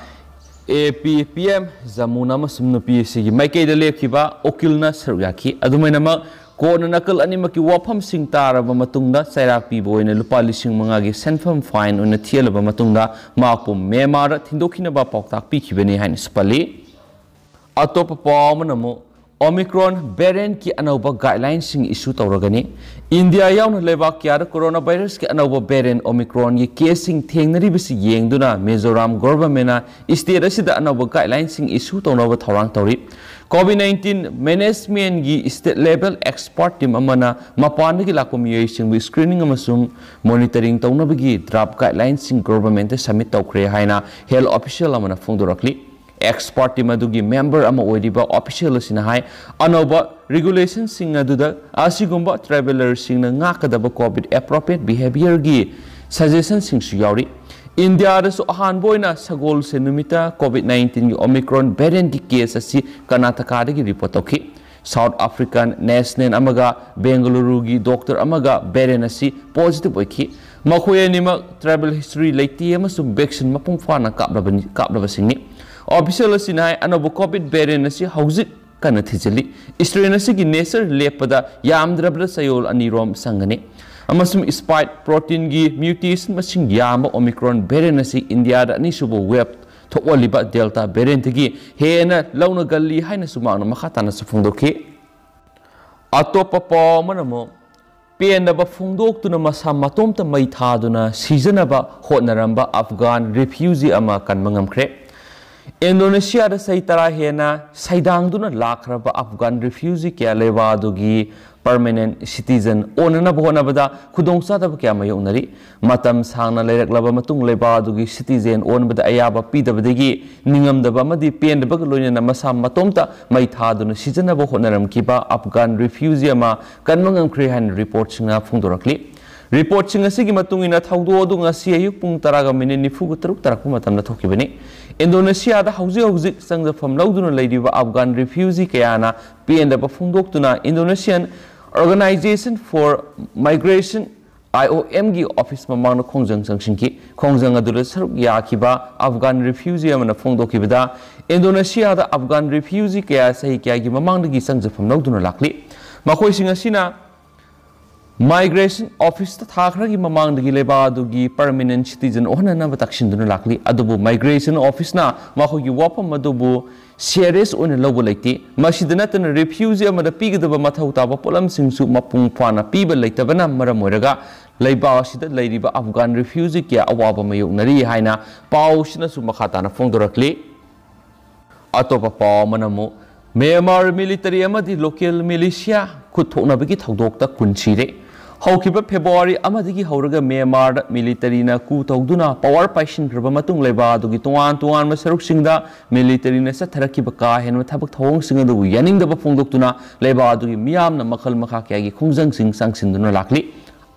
ꯑꯦ ꯄꯤ ꯄꯤ ꯑꯦꯝ ꯖꯃꯨꯅ ꯑꯃꯁꯨꯡ ꯅꯨꯄꯤ ꯑꯁꯤꯒꯤ ꯃꯥꯏꯀꯩꯗ ꯂꯦꯞꯈꯤꯕ ꯎꯀꯤꯜꯅ ꯁꯔꯨꯛ ꯌꯥꯈꯤ꯫ ꯑꯗꯨꯃꯥꯏꯅꯃꯛ ꯀꯣꯔꯠꯅ ꯅꯥꯀꯜ ꯑꯅꯤꯃꯛꯀꯤ ꯋꯥꯐꯝꯁꯤꯡ ꯇꯥꯔꯕ ꯃꯇꯨꯡꯗ ꯆꯩꯔꯥꯛ ꯄꯤꯕ ꯑꯣꯏꯅ ꯂꯨꯄꯥ ꯂꯤꯁꯤꯡ ꯃꯉꯥꯒꯤ ꯁꯦꯟꯐꯝ fine ꯑꯣꯏꯅ ꯊꯤꯍꯜꯂꯕ ꯃꯇꯨꯡꯗ ꯃꯍꯥꯛꯄꯨ ꯃ꯭ꯌꯥꯟꯃꯥꯔꯗ ꯊꯤꯟꯗꯣꯛꯈꯤꯅꯕ ꯄꯥꯎꯇꯥꯛ ꯄꯤꯈꯤꯕꯅꯤ ꯍꯥꯏꯅꯁꯨ ꯄꯜꯂꯤ꯫ ꯑꯇꯣꯞꯄ ꯄꯥꯎ ꯑꯃꯅ ꯑꯃꯨꯛ Omicron variantꯀꯤ ꯑꯅꯧꯕ guidelineꯁꯤꯡ issue ꯇꯧꯔꯒꯅꯤ꯫ ꯏꯟꯗꯤꯌꯥ ꯌꯥꯎꯅ ꯂꯩꯕꯥꯛ ꯀꯌꯥꯗ coronavirusꯀꯤ ꯑꯅꯧꯕ variant Omicronꯒꯤ caseꯁꯤꯡ ꯊꯦꯡꯅꯔꯤꯕꯁꯤ ꯌꯦꯡꯗꯨꯅ ꯃꯤꯖꯣꯔꯥꯝ governmentꯅ state ꯑꯁꯤꯗ ꯑꯅꯧꯕ guidelineꯁꯤꯡ issue ꯇꯧꯅꯕ ꯊꯧꯔꯥꯡ ꯇꯧꯔꯤ꯫ COVID nineteen managementꯒꯤ state level expert team ꯑꯃꯅ ꯃꯄꯥꯟꯗꯒꯤ ꯂꯥꯛꯄ ꯃꯤꯑꯣꯏꯁꯤꯡꯕꯨ screening ꯑꯃꯁꯨꯡ monitoring ꯇꯧꯅꯕꯒꯤ draft guidelineꯁꯤꯡ governmentꯇ submit ꯇꯧꯈ꯭ꯔꯦ ꯍꯥꯏꯅ health official ꯑꯃꯅ ꯐꯣꯡꯗꯣꯔꯛꯂꯤ꯫ Expert team ꯑꯗꯨꯒꯤ member ꯑꯃ ꯑꯣꯏꯔꯤꯕ official ꯑꯁꯤꯅ ꯍꯥꯏ, ꯑꯅꯧꯕ regulationꯁꯤꯡ ꯑꯗꯨꯗ ꯑꯁꯤꯒꯨꯝꯕ travellerꯁꯤꯡꯅ ꯉꯥꯛꯀꯗꯕ COVID appropriate behaviorꯒꯤ suggestionꯁꯤꯡꯁꯨ ꯌꯥꯎꯔꯤ꯫ ꯏꯟꯗꯤꯌꯥꯗꯁꯨ ꯑꯍꯥꯟꯕ ꯑꯣꯏꯅ ꯁꯒꯣꯜꯁꯦꯟ ꯅꯨꯃꯤꯠꯇ COVID nineteenꯒꯤ Omicron variantꯀꯤ case ꯑꯁꯤ ꯀꯔꯅꯥꯇꯀꯥꯗꯒꯤ report ꯇꯧꯈꯤ꯫ South African national ꯑꯃꯒ ꯕꯦꯡꯒꯂꯨꯔꯨꯒꯤ doctor ꯑꯃꯒ variant ꯑꯁꯤ positive ꯑꯣꯏꯈꯤ꯫ ꯃꯈꯣꯏ ꯑꯅꯤꯃꯛ travel history ꯂꯩꯇꯦ ꯑꯃꯁꯨꯡ vaccine ꯃꯄꯨꯡ ꯐꯥꯅ ꯀꯥꯞꯂꯕꯅꯤ-, ꯀꯥꯞꯂꯕꯁꯤꯡꯅꯤ꯫ Official ꯑꯁꯤꯅ ꯍꯥꯏ, ꯑꯅꯧꯕ COVID variant ꯑꯁꯤ ꯍꯧꯖꯤꯛ ꯀꯟꯅ ꯊꯤꯖꯤꯜꯂꯤ꯫ Strain ꯑꯁꯤꯒꯤ nature ꯂꯦꯞꯄꯗ ꯌꯥꯝꯗ꯭ꯔꯕꯗ ꯆꯌꯣꯜ ꯑꯅꯤꯔꯣꯝ ꯆꯪꯒꯅꯤ ꯑꯃꯁꯨꯡ spike proteinꯒꯤ mutation ꯃꯁꯤꯡ ꯌꯥꯝꯕ Omicron variant ꯑꯁꯤ ꯏꯟꯗꯤꯌꯥꯗ ꯑꯅꯤꯁꯨꯕ wave ꯊꯣꯛꯍꯜꯂꯤꯕ Delta variantꯇꯒꯤ ꯍꯦꯟꯅ ꯂꯧꯅꯒꯜꯂꯤ ꯍꯥꯏꯅꯁꯨ ꯃꯍꯥꯛꯅ ꯃꯈꯥ ꯇꯥꯅꯁꯨ ꯐꯣꯡꯗꯣꯛꯈꯤ꯫ ꯑꯇꯣꯞꯄ ꯄꯥꯎ ꯑꯃꯅ ꯑꯃꯨꯛ ꯄꯦꯟꯗꯕ ꯐꯣꯡꯗꯣꯛꯇꯨꯅ ꯃꯁꯥ ꯃꯇꯣꯝꯇ ꯃꯩ ꯊꯥꯗꯨꯅ ꯁꯤꯖꯅꯕ ꯍꯣꯠꯅꯔꯝꯕ Afghan refugee ꯑꯃ ꯀꯟꯕ ꯉꯝꯈ꯭ꯔꯦ꯫ ꯏꯟꯗꯣꯅꯦꯁꯤꯌꯥꯗ ꯆꯍꯤ ꯇꯔꯥ ꯍꯦꯟꯅ ꯁꯩꯗꯥꯡꯗꯨꯅ ꯂꯥꯛꯈ꯭ꯔꯕ Afghan refugee ꯀꯌꯥ ꯂꯩꯕ ꯑꯗꯨꯒꯤ permanent citizen ꯑꯣꯟꯅꯅꯕ ꯍꯣꯠꯅꯕꯗ ꯈꯨꯗꯣꯡꯆꯥꯗꯕ ꯀꯌꯥ ꯃꯥꯌꯣꯛꯅꯔꯤ꯫ ꯃꯇꯝ ꯁꯥꯡꯅ ꯂꯩꯔꯛꯂꯕ ꯃꯇꯨꯡ ꯂꯩꯕꯥꯛ ꯑꯗꯨꯒꯤ citizen ꯑꯣꯟꯕꯗ ꯑꯌꯥꯕ ꯄꯤꯗꯕꯗꯒꯤ ꯅꯤꯡꯉꯝꯗꯕ ꯑꯃꯗꯤ ꯄꯦꯟꯗꯕꯒ ꯂꯣꯏꯅꯅ ꯃꯁꯥ ꯃꯇꯣꯝꯇ ꯃꯩ ꯊꯥꯗꯨꯅ ꯁꯤꯖꯅꯕ ꯍꯣꯠꯅꯔꯝꯈꯤꯕ Afghan refugee ꯑꯃ ꯀꯟꯕ ꯉꯝꯈ꯭ꯔꯦ ꯍꯥꯏꯅ reportꯁꯤꯡꯅ ꯐꯣꯡꯗꯣꯔꯛꯂꯤ꯫ Reportꯁꯤꯡ ꯑꯁꯤꯒꯤ ꯃꯇꯨꯡ ꯏꯟꯅ ꯊꯧꯗꯣꯛ ꯑꯗꯨ ꯉꯁꯤ ꯑꯌꯨꯛ ꯄꯨꯡ ꯇꯔꯥꯒ ꯃꯤꯅꯤꯠ ꯅꯤꯐꯨꯒ ꯇꯔꯨꯛ ꯇꯥꯔꯛꯄ ꯃꯇꯝꯗ ꯊꯣꯛꯈꯤꯕꯅꯤ꯫ ꯏꯟꯗꯣꯅꯦꯁꯤꯌꯥꯗ ꯍꯧꯖꯤꯛ ꯍꯧꯖꯤꯛ ꯆꯪꯖꯐꯝ ꯂꯧꯗꯨꯅ ꯂꯩꯔꯤꯕ Afghan refugee ꯀꯌꯥꯅ ꯄꯦꯟꯗꯕ ꯐꯣꯡꯗꯣꯛꯇꯨꯅ Indonesian Organization for Migration, IOMꯒꯤ office ꯃꯃꯥꯡꯗ ꯈꯣꯡꯖꯪ ꯆꯪꯁꯤꯟꯈꯤ꯫ ꯈꯣꯡꯖꯪ ꯑꯗꯨꯗ ꯁꯔꯨꯛ ꯌꯥꯈꯤꯕ Afghan refugee ꯑꯃꯅ ꯐꯣꯡꯗꯣꯛꯈꯤꯕꯗ, ꯏꯟꯗꯣꯅꯦꯁꯤꯌꯥꯗ Afghan refugee ꯀꯌꯥ ꯆꯍꯤ ꯀꯌꯥꯒꯤ ꯃꯃꯥꯡꯗꯒꯤ ꯆꯪꯖꯐꯝ ꯂꯧꯗꯨꯅ ꯂꯥꯛꯂꯤ꯫ ꯃꯈꯣꯏꯁꯤꯡ ꯑꯁꯤꯅ ꯃꯥꯏꯒ꯭ꯔꯦꯁꯟ ꯑꯣꯐꯤꯁꯇ ꯊꯥ ꯈꯔꯒꯤ ꯃꯃꯥꯡꯗꯒꯤ ꯂꯩꯕꯥꯛ ꯑꯗꯨꯒꯤ ꯄꯔꯃꯤꯅꯦꯟ ꯁꯤꯇꯤꯖꯟ ꯑꯣꯟꯍꯟꯅꯕ ꯇꯛꯁꯤꯟꯗꯨꯅ ꯂꯥꯛꯂꯤ꯫ ꯑꯗꯨꯕꯨ ꯃꯥꯏꯒ꯭ꯔꯦꯁꯟ ꯑꯣꯐꯤꯁꯅ ꯃꯈꯣꯏꯒꯤ ꯋꯥꯐꯝ ꯑꯗꯨꯕꯨ ꯁꯤꯔꯤꯌꯁ ꯑꯣꯏꯅ ꯂꯧꯕ ꯂꯩꯇꯦ꯫ ꯃꯁꯤꯗ ꯅꯠꯇꯅ ꯔꯤꯐ꯭ꯌꯨꯖꯤ ꯑꯃꯗ ꯄꯤꯒꯗꯕ ꯃꯊꯧ ꯇꯥꯕ ꯄꯣꯠꯂꯝꯁꯤꯡꯁꯨ ꯃꯄꯨꯡ ꯐꯥꯅ ꯄꯤꯕ ꯂꯩꯇꯕꯅ ꯃꯔꯝ ꯑꯣꯏꯔꯒ ꯂꯩꯕꯥꯛ ꯑꯁꯤꯗ ꯂꯩꯔꯤꯕ ꯑꯐꯒꯥꯟ ꯔꯤꯐ꯭ꯌꯨꯖꯤ ꯀꯌꯥ ꯑꯋꯥꯕ ꯃꯥꯌꯣꯛꯅꯔꯤ ꯍꯥꯏꯅ ꯄꯥꯎꯁꯤꯅꯁꯨ ꯃꯈꯥ ꯇꯥꯅ ꯐꯣꯡꯗꯣꯔꯛꯂꯤ꯫ ꯑꯇꯣꯞꯄ ꯄꯥꯎ ꯑꯃꯅ ꯑꯃꯨꯛ ꯃ꯭ꯌꯥꯟꯃꯥꯔ ꯃꯤꯂꯤꯇꯔꯤ ꯑꯃꯗꯤ ꯂꯣꯀꯦꯜ ꯃꯤꯂꯤꯁꯤꯌꯥ ꯈꯨꯠ ꯊꯣꯛꯅꯕꯒꯤ ꯊꯧꯗꯣꯛꯇ ꯀꯨꯟ ꯁꯤꯔꯦ꯫ ꯍꯧꯈꯤꯕ ꯐꯦꯕ꯭ꯔꯨꯋꯥꯔꯤ ꯑꯃꯗꯒꯤ ꯍꯧꯔꯒ ꯃ꯭ꯌꯥꯟꯃꯥꯔꯗ ꯃꯤꯂꯤꯇꯔꯤꯅ ꯀꯨ ꯇꯧꯗꯨꯅ ꯄꯋꯥꯔ ꯄꯥꯏꯁꯤꯟꯈ꯭ꯔꯕ ꯃꯇꯨꯡ ꯂꯩꯕꯥꯛ ꯑꯗꯨꯒꯤ ꯇꯣꯉꯥꯟ ꯇꯣꯉꯥꯟꯕ ꯁꯔꯨꯛꯁꯤꯡꯗ ꯃꯤꯂꯤꯇꯔꯤꯅ ꯆꯠꯊꯔꯛꯈꯤꯕ ꯀꯥ ꯍꯦꯟꯕ ꯊꯕꯛ ꯊꯧꯑꯣꯡꯁꯤꯡ ꯑꯗꯨꯕꯨ ꯌꯥꯅꯤꯡꯗꯕ ꯐꯣꯡꯗꯣꯛꯇꯨꯅ ꯂꯩꯕꯥꯛ ꯑꯗꯨꯒꯤ ꯃꯤꯌꯥꯝꯅ ꯃꯈꯜ ꯃꯈꯥ ꯀꯌꯥꯒꯤ ꯈꯣꯡꯖꯪꯁꯤꯡ ꯆꯪꯁꯤꯟꯗꯨꯅ ꯂꯥꯛꯂꯤ꯫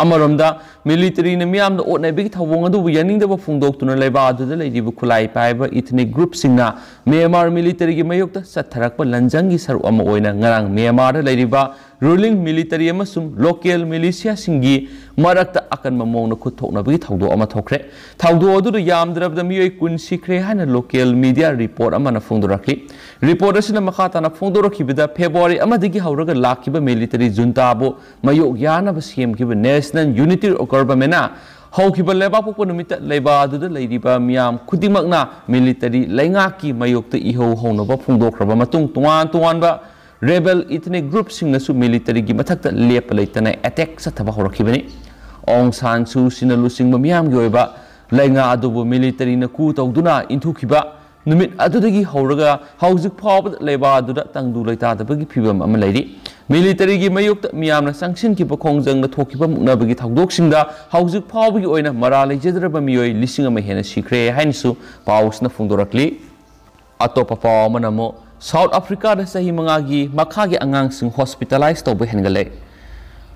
ꯑꯃꯔꯣꯝꯗ ꯃꯤꯂꯤꯇꯔꯤꯅ ꯃꯤꯌꯥꯝꯗ ꯑꯣꯠ ꯅꯩꯕꯒꯤ ꯊꯧꯑꯣꯡ ꯑꯗꯨꯕꯨ ꯌꯥꯅꯤꯡꯗꯕ ꯐꯣꯡꯗꯣꯛꯇꯨꯅ ꯂꯩꯕꯥꯛ ꯑꯗꯨꯗ ꯂꯩꯔꯤꯕ ꯈꯨꯠꯂꯥꯏ ꯄꯥꯏꯕ ꯏꯊꯅꯤꯛ ꯒ꯭ꯔꯨꯞꯁꯤꯡꯅ ꯃ꯭ꯌꯥꯟꯃꯥꯔ ꯃꯤꯂꯤꯇꯔꯤꯒꯤ ꯃꯥꯌꯣꯛꯇ ꯆꯠꯊꯔꯛꯄ ꯂꯥꯟꯖꯪꯒꯤ ꯁꯔꯨꯛ ꯑꯃ ꯑꯣꯏꯅ ꯉꯔꯥꯡ ꯃ꯭ꯌꯥꯟꯃꯥꯔꯗ ꯂꯩꯔꯤꯕ ꯔꯨꯂꯤꯡ ꯃꯤꯂꯤꯇꯔꯤ ꯑꯃꯁꯨꯡ ꯂꯣꯀꯦꯜ ꯃꯤꯂꯤꯁꯤꯌꯥꯁꯤꯡꯒꯤ ꯃꯔꯛꯇ ꯑꯀꯟꯕ ꯃꯑꯣꯡꯗ ꯈꯨꯠ ꯊꯣꯛꯅꯕꯒꯤ ꯊꯧꯗꯣꯛ ꯑꯃ ꯊꯣꯛꯈ꯭ꯔꯦ꯫ ꯊꯧꯗꯣꯛ ꯑꯗꯨꯗ ꯌꯥꯝꯗ꯭ꯔꯕꯗ ꯃꯤꯑꯣꯏ ꯀꯨꯟ ꯁꯤꯈ꯭ꯔꯦ ꯍꯥꯏꯅ ꯂꯣꯀꯦꯜ ꯃꯤꯗꯤꯌꯥ ꯔꯤꯄꯣꯔꯠ ꯑꯃꯅ ꯐꯣꯡꯗꯣꯔꯛꯈꯤ꯫ ꯔꯤꯄꯣꯔꯠ ꯑꯁꯤꯅ ꯃꯈꯥ ꯇꯥꯅ ꯐꯣꯡꯗꯣꯔꯛꯈꯤꯕꯗ ꯐꯦꯕ꯭ꯔꯨꯋꯥꯔꯤ ꯑꯃꯗꯒꯤ ꯍꯧꯔꯒ ꯂꯥꯛꯈꯤꯕ ꯃꯤꯂꯤꯇꯔꯤ ꯖꯨꯟꯇꯥꯕꯨ ꯃꯥꯌꯣꯛ ꯌꯥꯅꯕ ꯁꯦꯝꯈꯤꯕ ꯅꯦꯁꯅꯦꯜ ꯌꯨꯅꯤꯇꯤ ꯒꯣꯚꯔꯟꯃꯦꯟꯠꯅ ꯍꯧꯈꯤꯕ ꯂꯩꯕꯥꯛꯄꯣꯛꯄ ꯅꯨꯃꯤꯠꯇ ꯂꯩꯕꯥꯛ ꯑꯗꯨꯗ ꯂꯩꯔꯤꯕ ꯃꯤꯌꯥꯝ ꯈꯨꯗꯤꯡꯃꯛꯅ ꯃꯤꯂꯤꯇꯔꯤ ꯂꯩꯉꯥꯛꯀꯤ ꯃꯥꯌꯣꯛꯇ ꯏꯍꯧ ꯍꯧꯅꯕ ꯐꯣꯡꯗꯣꯛꯈ꯭ꯔꯕ ꯃꯇꯨꯡ ꯇꯣꯉꯥꯟ ꯇꯣꯉꯥꯟꯕ ꯔꯦꯕꯦꯜ ꯏꯊꯅꯤꯛ ꯒ꯭ꯔꯨꯞꯁꯤꯡꯅꯁꯨ ꯃꯤꯂꯤꯇꯔꯤꯒꯤ ꯃꯊꯛꯇ ꯂꯦꯞꯄ ꯂꯩꯇꯅ ꯑꯦꯇꯦꯛ ꯆꯠꯊꯕ ꯍꯧꯔꯛꯈꯤꯕꯅꯤ꯫ ꯑꯣꯡ ꯁꯥꯟ ꯁꯨ ꯆꯤꯅ ꯂꯨꯆꯤꯡꯕ ꯃꯤꯌꯥꯝꯒꯤ ꯑꯣꯏꯕ ꯂꯩꯉꯥꯛ ꯑꯗꯨꯕꯨ ꯃꯤꯂꯤꯇꯔꯤꯅ ꯀꯨ ꯇꯧꯗꯨꯅ ꯏꯟꯊꯨꯈꯤꯕ ꯅꯨꯃꯤꯠ ꯑꯗꯨꯗꯒꯤ ꯍꯧꯔꯒ ꯍꯧꯖꯤꯛ ꯐꯥꯎꯕꯗ ꯂꯩꯕꯥꯛ ꯑꯗꯨꯗ ꯇꯪꯗꯨ ꯂꯩꯇꯥꯗꯕꯒꯤ ꯐꯤꯕꯝ ꯑꯃ ꯂꯩꯔꯤ꯫ ꯃꯤꯂꯤꯇꯔꯤꯒꯤ ꯃꯥꯌꯣꯛꯇ ꯃꯤꯌꯥꯝꯅ ꯆꯪꯁꯤꯟꯈꯤꯕ ꯈꯣꯡꯖꯪꯗ ꯊꯣꯛꯈꯤꯕ ꯃꯨꯛꯅꯕꯒꯤ ꯊꯧꯗꯣꯛꯁꯤꯡꯗ ꯍꯧꯖꯤꯛ ꯐꯥꯎꯕꯒꯤ ꯑꯣꯏꯅ ꯃꯔꯥꯜ ꯂꯩꯖꯗ꯭ꯔꯕ ꯃꯤꯑꯣꯏ ꯂꯤꯁꯤꯡ ꯑꯃ ꯍꯦꯟꯅ ꯁꯤꯈ꯭ꯔꯦ ꯍꯥꯏꯅꯁꯨ ꯄꯥꯎꯁꯤꯅ ꯐꯣꯡꯗꯣꯔꯛꯂꯤ꯫ ꯑꯇꯣꯞꯄ ꯄꯥꯎ ꯑꯃꯅ ꯑꯃꯨꯛ ꯁꯥꯎꯠ ꯑꯐ꯭ꯔꯤꯀꯥꯗ ꯆꯍꯤ ꯃꯉꯥꯒꯤ ꯃꯈꯥꯒꯤ ꯑꯉꯥꯡꯁꯤꯡ ꯍꯣꯁꯄꯤꯇꯥꯂꯥꯏꯖ ꯇꯧꯕ ꯍꯦꯟꯒꯠꯂꯦ꯫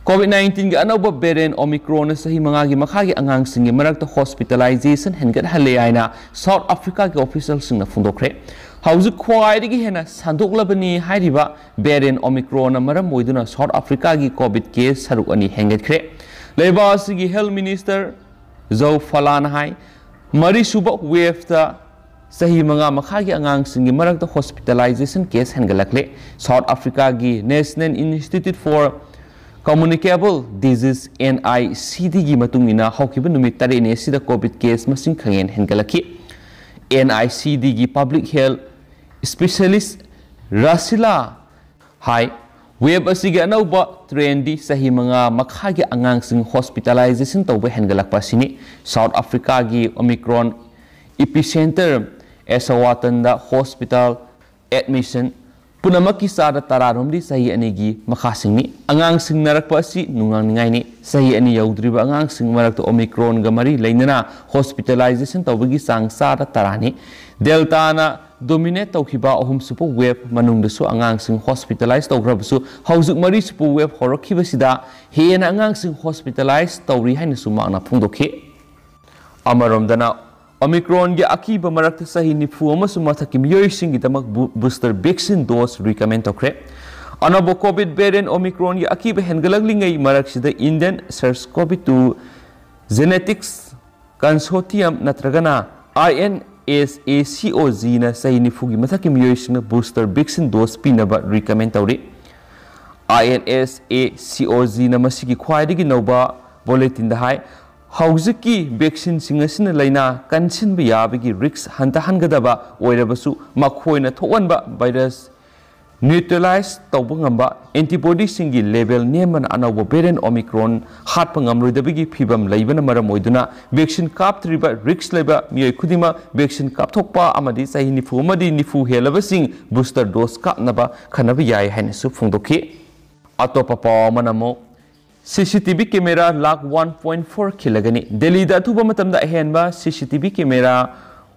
ꯀꯣꯚꯤꯗ ꯅꯥꯏꯟꯇꯤꯟꯒꯤ ꯑꯅꯧꯕ ꯚꯦꯔꯤꯌꯦꯟꯠ ꯑꯣꯃꯤꯀ꯭ꯔꯣꯟꯅ ꯆꯍꯤ ꯃꯉꯥꯒꯤ ꯃꯈꯥꯒꯤ ꯑꯉꯥꯡꯁꯤꯡꯒꯤ ꯃꯔꯛꯇ ꯍꯣꯁꯄꯤꯇꯥꯂꯥꯏꯖꯦꯁꯟ ꯍꯦꯟꯒꯠꯍꯜꯂꯦ ꯍꯥꯏꯅ ꯁꯥꯎꯠ ꯑꯐ꯭ꯔꯤꯀꯥꯒꯤ ꯑꯣꯐꯤꯁꯤꯌꯦꯜꯁꯤꯡꯅ ꯐꯣꯡꯗꯣꯛꯈ꯭ꯔꯦ꯫ ꯍꯧꯖꯤꯛ ꯈ꯭ꯋꯥꯏꯗꯒꯤ ꯍꯦꯟꯅ ꯁꯟꯗꯣꯛꯂꯕꯅꯤ ꯍꯥꯏꯔꯤꯕ ꯚꯦꯔꯤꯌꯦꯟꯠ ꯑꯣꯃꯤꯀ꯭ꯔꯣꯟꯅ ꯃꯔꯝ ꯑꯣꯏꯗꯨꯅ ꯁꯥꯎꯠ ꯑꯐ꯭ꯔꯤꯀꯥꯒꯤ ꯀꯣꯚꯤꯗ ꯀꯦꯁ ꯁꯔꯨꯛ ꯑꯅꯤ ꯍꯦꯟꯒꯠꯈ꯭ꯔꯦ꯫ ꯂꯩꯕꯥꯛ ꯑꯁꯤꯒꯤ ꯍꯦꯜꯊ ꯃꯤꯅꯤꯁꯇꯔ ꯖꯧ ꯐꯂꯥꯅ ꯍꯥꯏ, ꯃꯔꯤꯁꯨꯕ ꯋꯦꯚꯇ ꯆꯍꯤ ꯃꯉꯥ ꯃꯈꯥꯒꯤ ꯑꯉꯥꯡꯁꯤꯡꯒꯤ ꯃꯔꯛꯇ hospitalization case ꯍꯦꯟꯒꯠꯂꯛꯂꯦ꯫ South Africaꯒꯤ National Institute for Communicable Disease, NICDꯒꯤ ꯃꯇꯨꯡ ꯏꯟꯅ, ꯍꯧꯈꯤꯕ ꯅꯨꯃꯤꯠ ꯇꯔꯦꯠꯅꯤ ꯑꯁꯤꯗ COVID case ꯃꯁꯤꯡ ꯈꯪꯍꯦꯟ ꯍꯦꯟꯒꯠꯂꯛꯈꯤ꯫ NICDꯒꯤ public health specialist ꯔꯥꯁꯤꯂꯥ ꯍꯥꯏ, wave ꯑꯁꯤꯒꯤ ꯑꯅꯧꯕ trendꯗꯤ ꯆꯍꯤ ꯃꯉꯥ ꯃꯈꯥꯒꯤ ꯑꯉꯥꯡꯁꯤꯡ hospitalization ꯇꯧꯕ ꯍꯦꯟꯒꯠꯂꯛꯄ ꯑꯁꯤꯅꯤ꯫ South Africaꯒꯤ Omicron epicenter Eswatini'da hospital admission ꯄꯨꯝꯅꯃꯛꯀꯤ ꯆꯥꯗ ꯇꯔꯥꯔꯣꯝꯗꯤ ꯆꯍꯤ ꯑꯅꯤꯒꯤ ꯃꯈꯥꯁꯤꯡꯅꯤ꯫ ꯑꯉꯥꯡꯁꯤꯡ ꯅꯥꯔꯛꯄ ꯑꯁꯤ ꯅꯨꯡꯅꯥꯡꯅꯤꯡꯉꯥꯏꯅꯤ꯫ ꯆꯍꯤ ꯑꯅꯤ ꯌꯧꯗ꯭ꯔꯤꯕ ꯑꯉꯥꯡꯁꯤꯡ ꯃꯔꯛꯇ Omicronꯒ ꯃꯔꯤ ꯂꯩꯅꯅ hospitalization ꯇꯧꯕꯒꯤ ꯆꯥꯡ ꯆꯥꯗ ꯇꯔꯥꯅꯤ꯫ Deltaꯅ dominate ꯇꯧꯈꯤꯕ ꯑꯍꯨꯝꯁꯨꯕ wave ꯃꯅꯨꯡꯗꯁꯨ ꯑꯉꯥꯡꯁꯤꯡ hospitalize ꯇꯧꯈ꯭ꯔꯕꯁꯨ, ꯍꯧꯖꯤꯛ ꯃꯔꯤꯁꯨꯕ wave ꯍꯧꯔꯛꯈꯤꯕꯁꯤꯗ ꯍꯦꯟꯅ ꯑꯉꯥꯡꯁꯤꯡ hospitalize ꯇꯧꯔꯤ ꯍꯥꯏꯅꯁꯨ ꯃꯍꯥꯛꯅ ꯐꯣꯡꯗꯣꯛꯈꯤ꯫ ꯑꯃꯔꯣꯝꯗꯅ, Omicronꯒꯤ ꯑꯀꯤꯕ ꯃꯔꯛꯇ ꯆꯍꯤ ꯅꯤꯐꯨ ꯑꯃꯁꯨ ꯃꯊꯛꯀꯤ ꯃꯤꯑꯣꯏꯁꯤꯡꯒꯤꯗꯃꯛ bu-, booster vaccine dose recommend ꯇꯧꯈ꯭ꯔꯦ꯫ ꯑꯅꯧꯕ COVID variant Omicronꯒꯤ ꯑꯀꯤꯕ ꯍꯦꯟꯒꯠꯂꯛꯂꯤꯉꯩ ꯃꯔꯛꯁꯤꯗ Indian SARS-CoV-two Genetics Consortium ꯅꯠꯇ꯭ꯔꯒꯅ INSACOGꯅ ꯆꯍꯤ ꯅꯤꯐꯨꯒꯤ ꯃꯊꯛꯀꯤ ꯃꯤꯑꯣꯏꯁꯤꯡꯅ booster vaccine dose ꯄꯤꯅꯕ recommend ꯇꯧꯔꯤ꯫ INSACOGꯅ ꯃꯁꯤꯒꯤ ꯈ꯭ꯋꯥꯏꯗꯒꯤ ꯅꯧꯕ bulletinꯗ ꯍꯥꯏ, ꯍꯧꯖꯤꯛꯀꯤ vaccineꯁꯤꯡ ꯑꯁꯤꯅ ꯂꯥꯏꯅꯥ ꯀꯟꯁꯤꯟꯕ ꯌꯥꯕꯒꯤ risk ꯍꯟꯊꯍꯟꯒꯗꯕ ꯑꯣꯏꯔꯕꯁꯨ, ꯃꯈꯣꯏꯅ ꯊꯣꯛꯍꯟꯕ virus neutralize ꯇꯧꯕ ꯉꯝꯕ antibodyꯁꯤꯡꯒꯤ level ꯅꯦꯝꯕꯅ ꯑꯅꯧꯕ variant Omicron ꯍꯥꯠꯄ ꯉꯝꯂꯣꯏꯗꯕꯒꯤ ꯐꯤꯚꯝ ꯂꯩꯕꯅ ꯃꯔꯝ ꯑꯣꯏꯗꯨꯅ vaccine ꯀꯥꯞꯇ꯭ꯔꯤꯕ risk ꯂꯩꯕ ꯃꯤꯑꯣꯏ ꯈꯨꯗꯤꯡꯃꯛ vaccine ꯀꯥꯞꯊꯣꯛꯄ ꯑꯃꯗꯤ ꯆꯍꯤ ꯅꯤꯐꯨ ꯑꯃꯗꯤ ꯅꯤꯐꯨ ꯍꯦꯜꯂꯕꯁꯤꯡ booster dose ꯀꯥꯞꯅꯕ ꯈꯟꯅꯕ ꯌꯥꯏ ꯍꯥꯏꯅꯁꯨ ꯐꯣꯡꯗꯣꯛꯈꯤ꯫ ꯑꯇꯣꯞꯄ ꯄꯥꯎ ꯑꯃꯅ ꯑꯃꯨꯛ, CCTV camera lakh one point four ꯈꯤꯜꯂꯒꯅꯤ꯫ ꯗꯦꯜꯂꯤꯗ ꯑꯊꯨꯕ ꯃꯇꯝꯗ ꯑꯍꯦꯟꯕ CCTV camera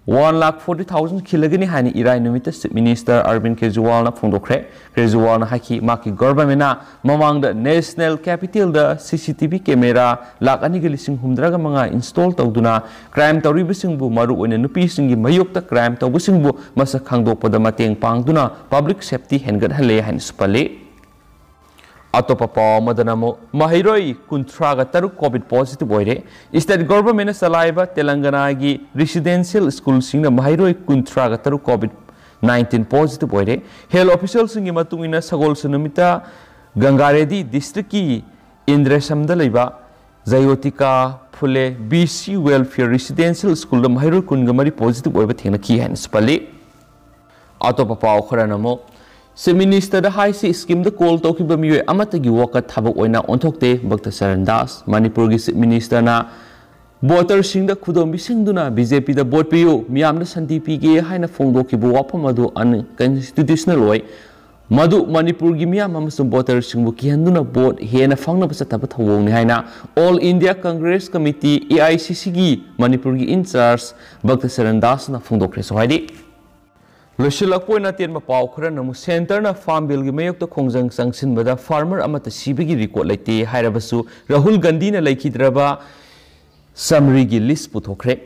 one lakh forty thousand ꯈꯤꯜꯂꯒꯅꯤ ꯍꯥꯏꯅ ꯏꯔꯥꯏ ꯅꯨꯃꯤꯠꯇ Chief Minister Arvind ꯀꯦꯖ꯭ꯔꯤꯋꯥꯜꯅ ꯐꯣꯡꯗꯣꯛꯈ꯭ꯔꯦ꯫ ꯀꯦꯖ꯭ꯔꯤꯋꯥꯜꯅ ꯍꯥꯏꯈꯤ, ꯃꯍꯥꯛꯀꯤ governmentꯅ ꯃꯃꯥꯡꯗ national capitalꯗ CCTV camera ꯂꯥꯈ ꯑꯅꯤꯒ ꯂꯤꯁꯤꯡ ꯍꯨꯝꯐꯨꯇꯔꯥꯒ ꯃꯉꯥ install ꯇꯧꯗꯨꯅ crime ꯇꯧꯔꯤꯕꯁꯤꯡꯕꯨ, ꯃꯔꯨꯑꯣꯏꯅ ꯅꯨꯄꯤꯁꯤꯡꯒꯤ ꯃꯥꯌꯣꯛꯇ crime ꯇꯧꯕꯁꯤꯡꯕꯨ ꯃꯁꯛ ꯈꯪꯗꯣꯛꯄꯗ ꯃꯇꯦꯡ ꯄꯥꯡꯗꯨꯅ public safety ꯍꯦꯟꯒꯠꯍꯜꯂꯦ ꯍꯥꯏꯅꯁꯨ ꯄꯜꯂꯤ꯫ ꯑꯇꯣꯞꯄ ꯄꯥꯎ ꯑꯃꯗꯅ ꯑꯃꯨꯛ ꯃꯍꯩꯔꯣꯏ ꯀꯨꯟꯊ꯭ꯔꯥꯒ ꯇꯔꯨꯛ ꯀꯣꯚꯤꯗ ꯄꯣꯖꯤꯇꯤꯚ ꯑꯣꯏꯔꯦ꯫ ꯁ꯭ꯇꯦꯠ ꯒꯣꯚꯔꯟꯃꯦꯟꯠꯅ ꯆꯂꯥꯏꯕ ꯇꯦꯂꯪꯒꯅꯥꯒꯤ ꯔꯤꯁꯤꯗꯦꯟꯁꯤꯌꯦꯜ ꯁ꯭ꯀꯨꯜꯁꯤꯡꯅ ꯃꯍꯩꯔꯣꯏ ꯀꯨꯟꯊ꯭ꯔꯥꯒ ꯇꯔꯨꯛ ꯀꯣꯚꯤꯗ ꯅꯥꯏꯟꯇꯤꯟ ꯄꯣꯖꯤꯇꯤꯚ ꯑꯣꯏꯔꯦ꯫ ꯍꯦꯜꯊ ꯑꯣꯐꯤꯁꯤꯌꯦꯜꯁꯤꯡꯒꯤ ꯃꯇꯨꯡ ꯏꯟꯅ ꯁꯒꯣꯜꯁꯦꯟ ꯅꯨꯃꯤꯠꯇ ꯒꯪꯒꯥꯔꯦꯗꯤ ꯗꯤꯁꯇ꯭ꯔꯤꯛꯀꯤ ꯏꯟꯗ꯭ꯔꯦꯁꯝꯗ ꯂꯩꯕ ꯖꯌꯣꯇꯤꯀꯥ ꯐꯨꯂꯦ ꯕꯤ ꯁꯤ ꯋꯦꯜꯐꯤꯌꯔ ꯔꯤꯁꯤꯗꯦꯟꯁꯤꯌꯦꯜ ꯁ꯭ꯀꯨꯜꯗ ꯃꯍꯩꯔꯣꯏ ꯀꯨꯟꯒ ꯃꯔꯤ ꯄꯣꯖꯤꯇꯤꯚ ꯑꯣꯏꯕ ꯊꯦꯡꯅꯈꯤ ꯍꯥꯏꯅꯁꯨ ꯄꯜꯂꯤ꯫ ꯑꯇꯣꯞꯄ ꯄꯥꯎ ꯈꯔꯅ ꯑꯃꯨꯛ ꯆꯤꯐ ꯃꯤꯅꯤꯁꯇꯔꯗ ꯍꯥꯏꯁꯤ ꯁ꯭ꯀꯤꯝꯗ ꯀꯣꯜ ꯇꯧꯈꯤꯕ ꯃꯤꯑꯣꯏ ꯑꯃꯠꯇꯒꯤ ꯋꯥꯀꯠ ꯊꯕꯛ ꯑꯣꯏꯅ ꯑꯣꯟꯊꯣꯛꯇꯦ, ꯚꯛꯇ ꯆꯔꯟ ꯗꯥꯁ꯫ ꯃꯅꯤꯄꯨꯔꯒꯤ ꯆꯤꯐ ꯃꯤꯅꯤꯁꯇꯔꯅ ꯚꯣꯇꯔꯁꯤꯡꯗ ꯈꯨꯗꯣꯝꯕꯤ ꯁꯤꯡꯗꯨꯅ ꯕꯤ ꯖꯦ ꯄꯤꯗ ꯚꯣꯠ ꯄꯤꯌꯨ, ꯃꯤꯌꯥꯝꯅ ꯁꯥꯟꯇꯤ ꯄꯤꯒꯦ ꯍꯥꯏꯅ ꯐꯣꯡꯗꯣꯛꯈꯤꯕ ꯋꯥꯐꯝ ꯑꯗꯨ ꯑꯟꯀꯟꯁꯇꯤꯇ꯭ꯌꯨꯁꯅꯦꯜ ꯑꯣꯏ꯫ ꯃꯗꯨ ꯃꯅꯤꯄꯨꯔꯒꯤ ꯃꯤꯌꯥꯝ ꯑꯃꯁꯨꯡ ꯚꯣꯇꯔꯁꯤꯡꯕꯨ ꯀꯤꯍꯟꯗꯨꯅ ꯚꯣꯠ ꯍꯦꯟꯅ ꯐꯪꯅꯕ ꯆꯠꯊꯕ ꯊꯧꯑꯣꯡꯅꯤ ꯍꯥꯏꯅ All India Congress Committee, A I C ꯁꯤꯒꯤ ꯃꯅꯤꯄꯨꯔꯒꯤ ꯏꯟꯆꯥꯔꯖ ꯚꯛꯇ ꯆꯔꯟ ꯗꯥꯁꯅ ꯐꯣꯡꯗꯣꯛꯈ꯭ꯔꯦꯁꯨ ꯍꯥꯏꯔꯤ꯫ ꯂꯣꯏꯁꯤꯜꯂꯛꯄ ꯑꯣꯏꯅ ꯑꯇꯦꯟꯕ ꯄꯥꯎ ꯈꯔꯅ ꯑꯃꯨꯛ ꯁꯦꯟꯇꯔꯅ ꯐꯥꯔꯝ ꯕꯤꯜꯒꯤ ꯃꯥꯌꯣꯛꯇ ꯈꯣꯡꯖꯪ ꯆꯪꯁꯤꯟꯕꯗ ꯐꯥꯔꯃꯔ ꯑꯃꯠꯇ ꯁꯤꯕꯒꯤ ꯔꯤꯀꯣꯔꯗ ꯂꯩꯇꯦ ꯍꯥꯏꯔꯕꯁꯨ ꯔꯥꯍꯨꯜ ꯒꯥꯟꯙꯤꯅ ꯂꯩꯈꯤꯗ꯭ꯔꯕ ꯆꯥꯃꯔꯤꯒꯤ ꯂꯤꯁ ꯄꯨꯊꯣꯛꯈ꯭ꯔꯦ꯫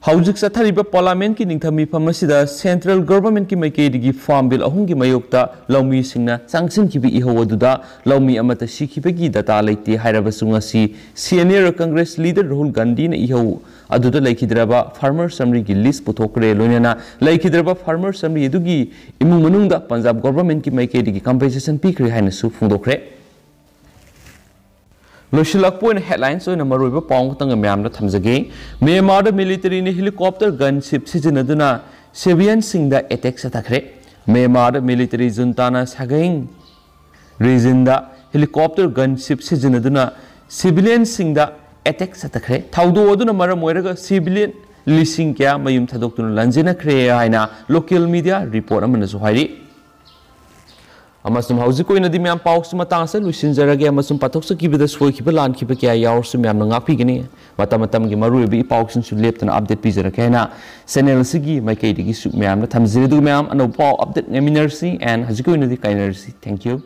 ꯍꯧꯖꯤꯛ ꯆꯠꯊꯔꯤꯕ ꯄꯥꯔꯂꯥꯃꯦꯟꯠꯀꯤ ꯅꯤꯡꯊꯝ ꯃꯤꯐꯝ ꯑꯁꯤꯗ ꯁꯦꯟꯇ꯭ꯔꯦꯜ ꯒꯣꯚꯔꯟꯃꯦꯟꯠꯀꯤ ꯃꯥꯏꯀꯩꯗꯒꯤ ꯐꯥꯔꯝ ꯕꯤꯜ ꯑꯍꯨꯝꯒꯤ ꯃꯥꯌꯣꯛꯇ ꯂꯧꯃꯤꯁꯤꯡꯅ ꯆꯪꯁꯤꯟꯈꯤꯕ ꯏꯍꯧ ꯑꯗꯨꯗ ꯂꯧꯃꯤ ꯑꯃꯠꯇ ꯁꯤꯈꯤꯕꯒꯤ ꯗꯇꯥ ꯂꯩꯇꯦ ꯍꯥꯏꯔꯕꯁꯨ ꯉꯁꯤ ꯁꯦꯅꯤꯌꯔ ꯀꯪꯒ꯭ꯔꯦꯁ ꯂꯤꯗꯔ ꯔꯥꯍꯨꯜ ꯒꯥꯟꯙꯤꯅ ꯏꯍꯧ ꯑꯗꯨꯗ ꯂꯩꯈꯤꯗ꯭ꯔꯕ ꯐꯥꯔꯃꯔ ꯆꯥꯃꯔꯤꯒꯤ ꯂꯤꯁ ꯄꯨꯊꯣꯛꯈ꯭ꯔꯦ꯫ ꯂꯣꯏꯅꯅ ꯂꯩꯈꯤꯗ꯭ꯔꯕ ꯐꯥꯔꯃꯔ ꯆꯥꯃꯔꯤ ꯑꯗꯨꯒꯤ ꯏꯃꯨꯡ ꯃꯅꯨꯡꯗ ꯄꯟꯖꯥꯕ ꯒꯣꯚꯔꯟꯃꯦꯟꯠꯀꯤ ꯃꯥꯏꯀꯩꯗꯒꯤ ꯀꯝꯄꯦꯟꯁꯦꯁꯟ ꯄꯤꯈ꯭ꯔꯦ ꯍꯥꯏꯅꯁꯨ ꯐꯣꯡꯗꯣꯛꯈ꯭ꯔꯦ꯫ ꯂꯣꯏꯁꯤꯜꯂꯛꯄ ꯑꯣꯏꯅ ꯍꯦꯗꯂꯥꯏꯟꯁ ꯑꯣꯏꯅ ꯃꯔꯨꯑꯣꯏꯕ ꯄꯥꯎ ꯈꯛꯇꯪꯒ ꯃꯌꯥꯝꯗ ꯊꯝꯖꯒꯦ꯫ ꯃ꯭ꯌꯥꯟꯃꯥꯔꯗ ꯃꯤꯂꯤꯇꯔꯤꯅ ꯍꯦꯂꯤꯀꯣꯞꯇꯔ ꯒꯟꯁꯤꯞ ꯁꯤꯖꯤꯟꯅꯗꯨꯅ ꯁꯤꯚꯤꯂꯤꯌꯟꯁꯤꯡꯗ ꯑꯦꯇꯦꯛ ꯆꯠꯊꯈ꯭ꯔꯦ꯫ ꯃ꯭ꯌꯥꯟꯃꯥꯔꯗ ꯃꯤꯂꯤꯇꯔꯤ ꯖꯨꯟꯇꯥꯅ ꯁꯥꯒꯩꯡ ꯔꯤꯖꯟꯗ ꯍꯦꯂꯤꯀꯣꯞꯇꯔ ꯒꯟꯁꯤꯞ ꯁꯤꯖꯤꯟꯅꯗꯨꯅ ꯁꯤꯚꯤꯂꯤꯌꯟꯁꯤꯡꯗ ꯑꯦꯇꯦꯛ ꯆꯠꯊꯈ꯭ꯔꯦ꯫ ꯊꯧꯗꯣꯛ ꯑꯗꯨꯅ ꯃꯔꯝ ꯑꯣꯏꯔꯒ ꯁꯤꯚꯤꯂꯤꯌꯟ ꯂꯤꯁꯤꯡ ꯀꯌꯥ ꯃꯌꯨꯝ ꯊꯥꯗꯣꯛꯇꯨꯅ ꯂꯥꯟꯖꯦꯟꯅꯈ꯭ꯔꯦ ꯍꯥꯏꯅ ꯂꯣꯀꯦꯜ ꯃꯤꯗꯤꯌꯥ ꯔꯤꯄꯣꯔꯠ ꯑꯃꯅꯁꯨ ꯍꯥꯏꯔꯤ꯫ ꯑꯃꯁꯨꯡ ꯍꯧꯖꯤꯛꯀꯤ ꯑꯣꯏꯅꯗꯤ ꯃꯌꯥꯝ ꯄꯥꯎꯁꯤ ꯃꯇꯥꯡ ꯑꯁꯤꯗ ꯂꯣꯏꯁꯤꯟꯖꯔꯒꯦ ꯑꯃꯁꯨꯡ ꯄꯥꯊꯣꯛꯆꯈꯤꯕꯗ ꯁꯣꯏꯈꯤꯕ ꯂꯥꯟꯈꯤꯕ ꯀꯌꯥ ꯌꯥꯎꯔꯁꯨ ꯃꯌꯥꯝꯅ ꯉꯥꯛꯄꯤꯒꯅꯤ꯫ ꯃꯇꯝ ꯃꯇꯝꯒꯤ ꯃꯔꯨꯑꯣꯏꯕ ꯏ ꯄꯥꯎꯁꯤꯡꯁꯨ ꯂꯦꯞꯇꯅ ꯑꯞꯗꯦꯠ ꯄꯤꯖꯔꯛꯀꯦ ꯍꯥꯏꯅ ꯆꯦꯅꯦꯜꯁꯤꯒꯤ ꯃꯥꯏꯀꯩꯗꯒꯤꯁꯨ ꯃꯌꯥꯝꯅ ꯊꯝꯖꯔꯤ꯫ ꯑꯗꯨꯒ ꯃꯌꯥꯝ ꯑꯅꯧꯕ ꯄꯥꯎ ꯑꯞꯗꯦꯠ ꯉꯥꯏꯃꯤꯟꯅꯔꯁꯤ and ꯍꯧꯖꯤꯛꯀꯤ ꯑꯣꯏꯅꯗꯤ ꯀꯥꯏꯅꯔꯁꯤ꯫ Thank you꯫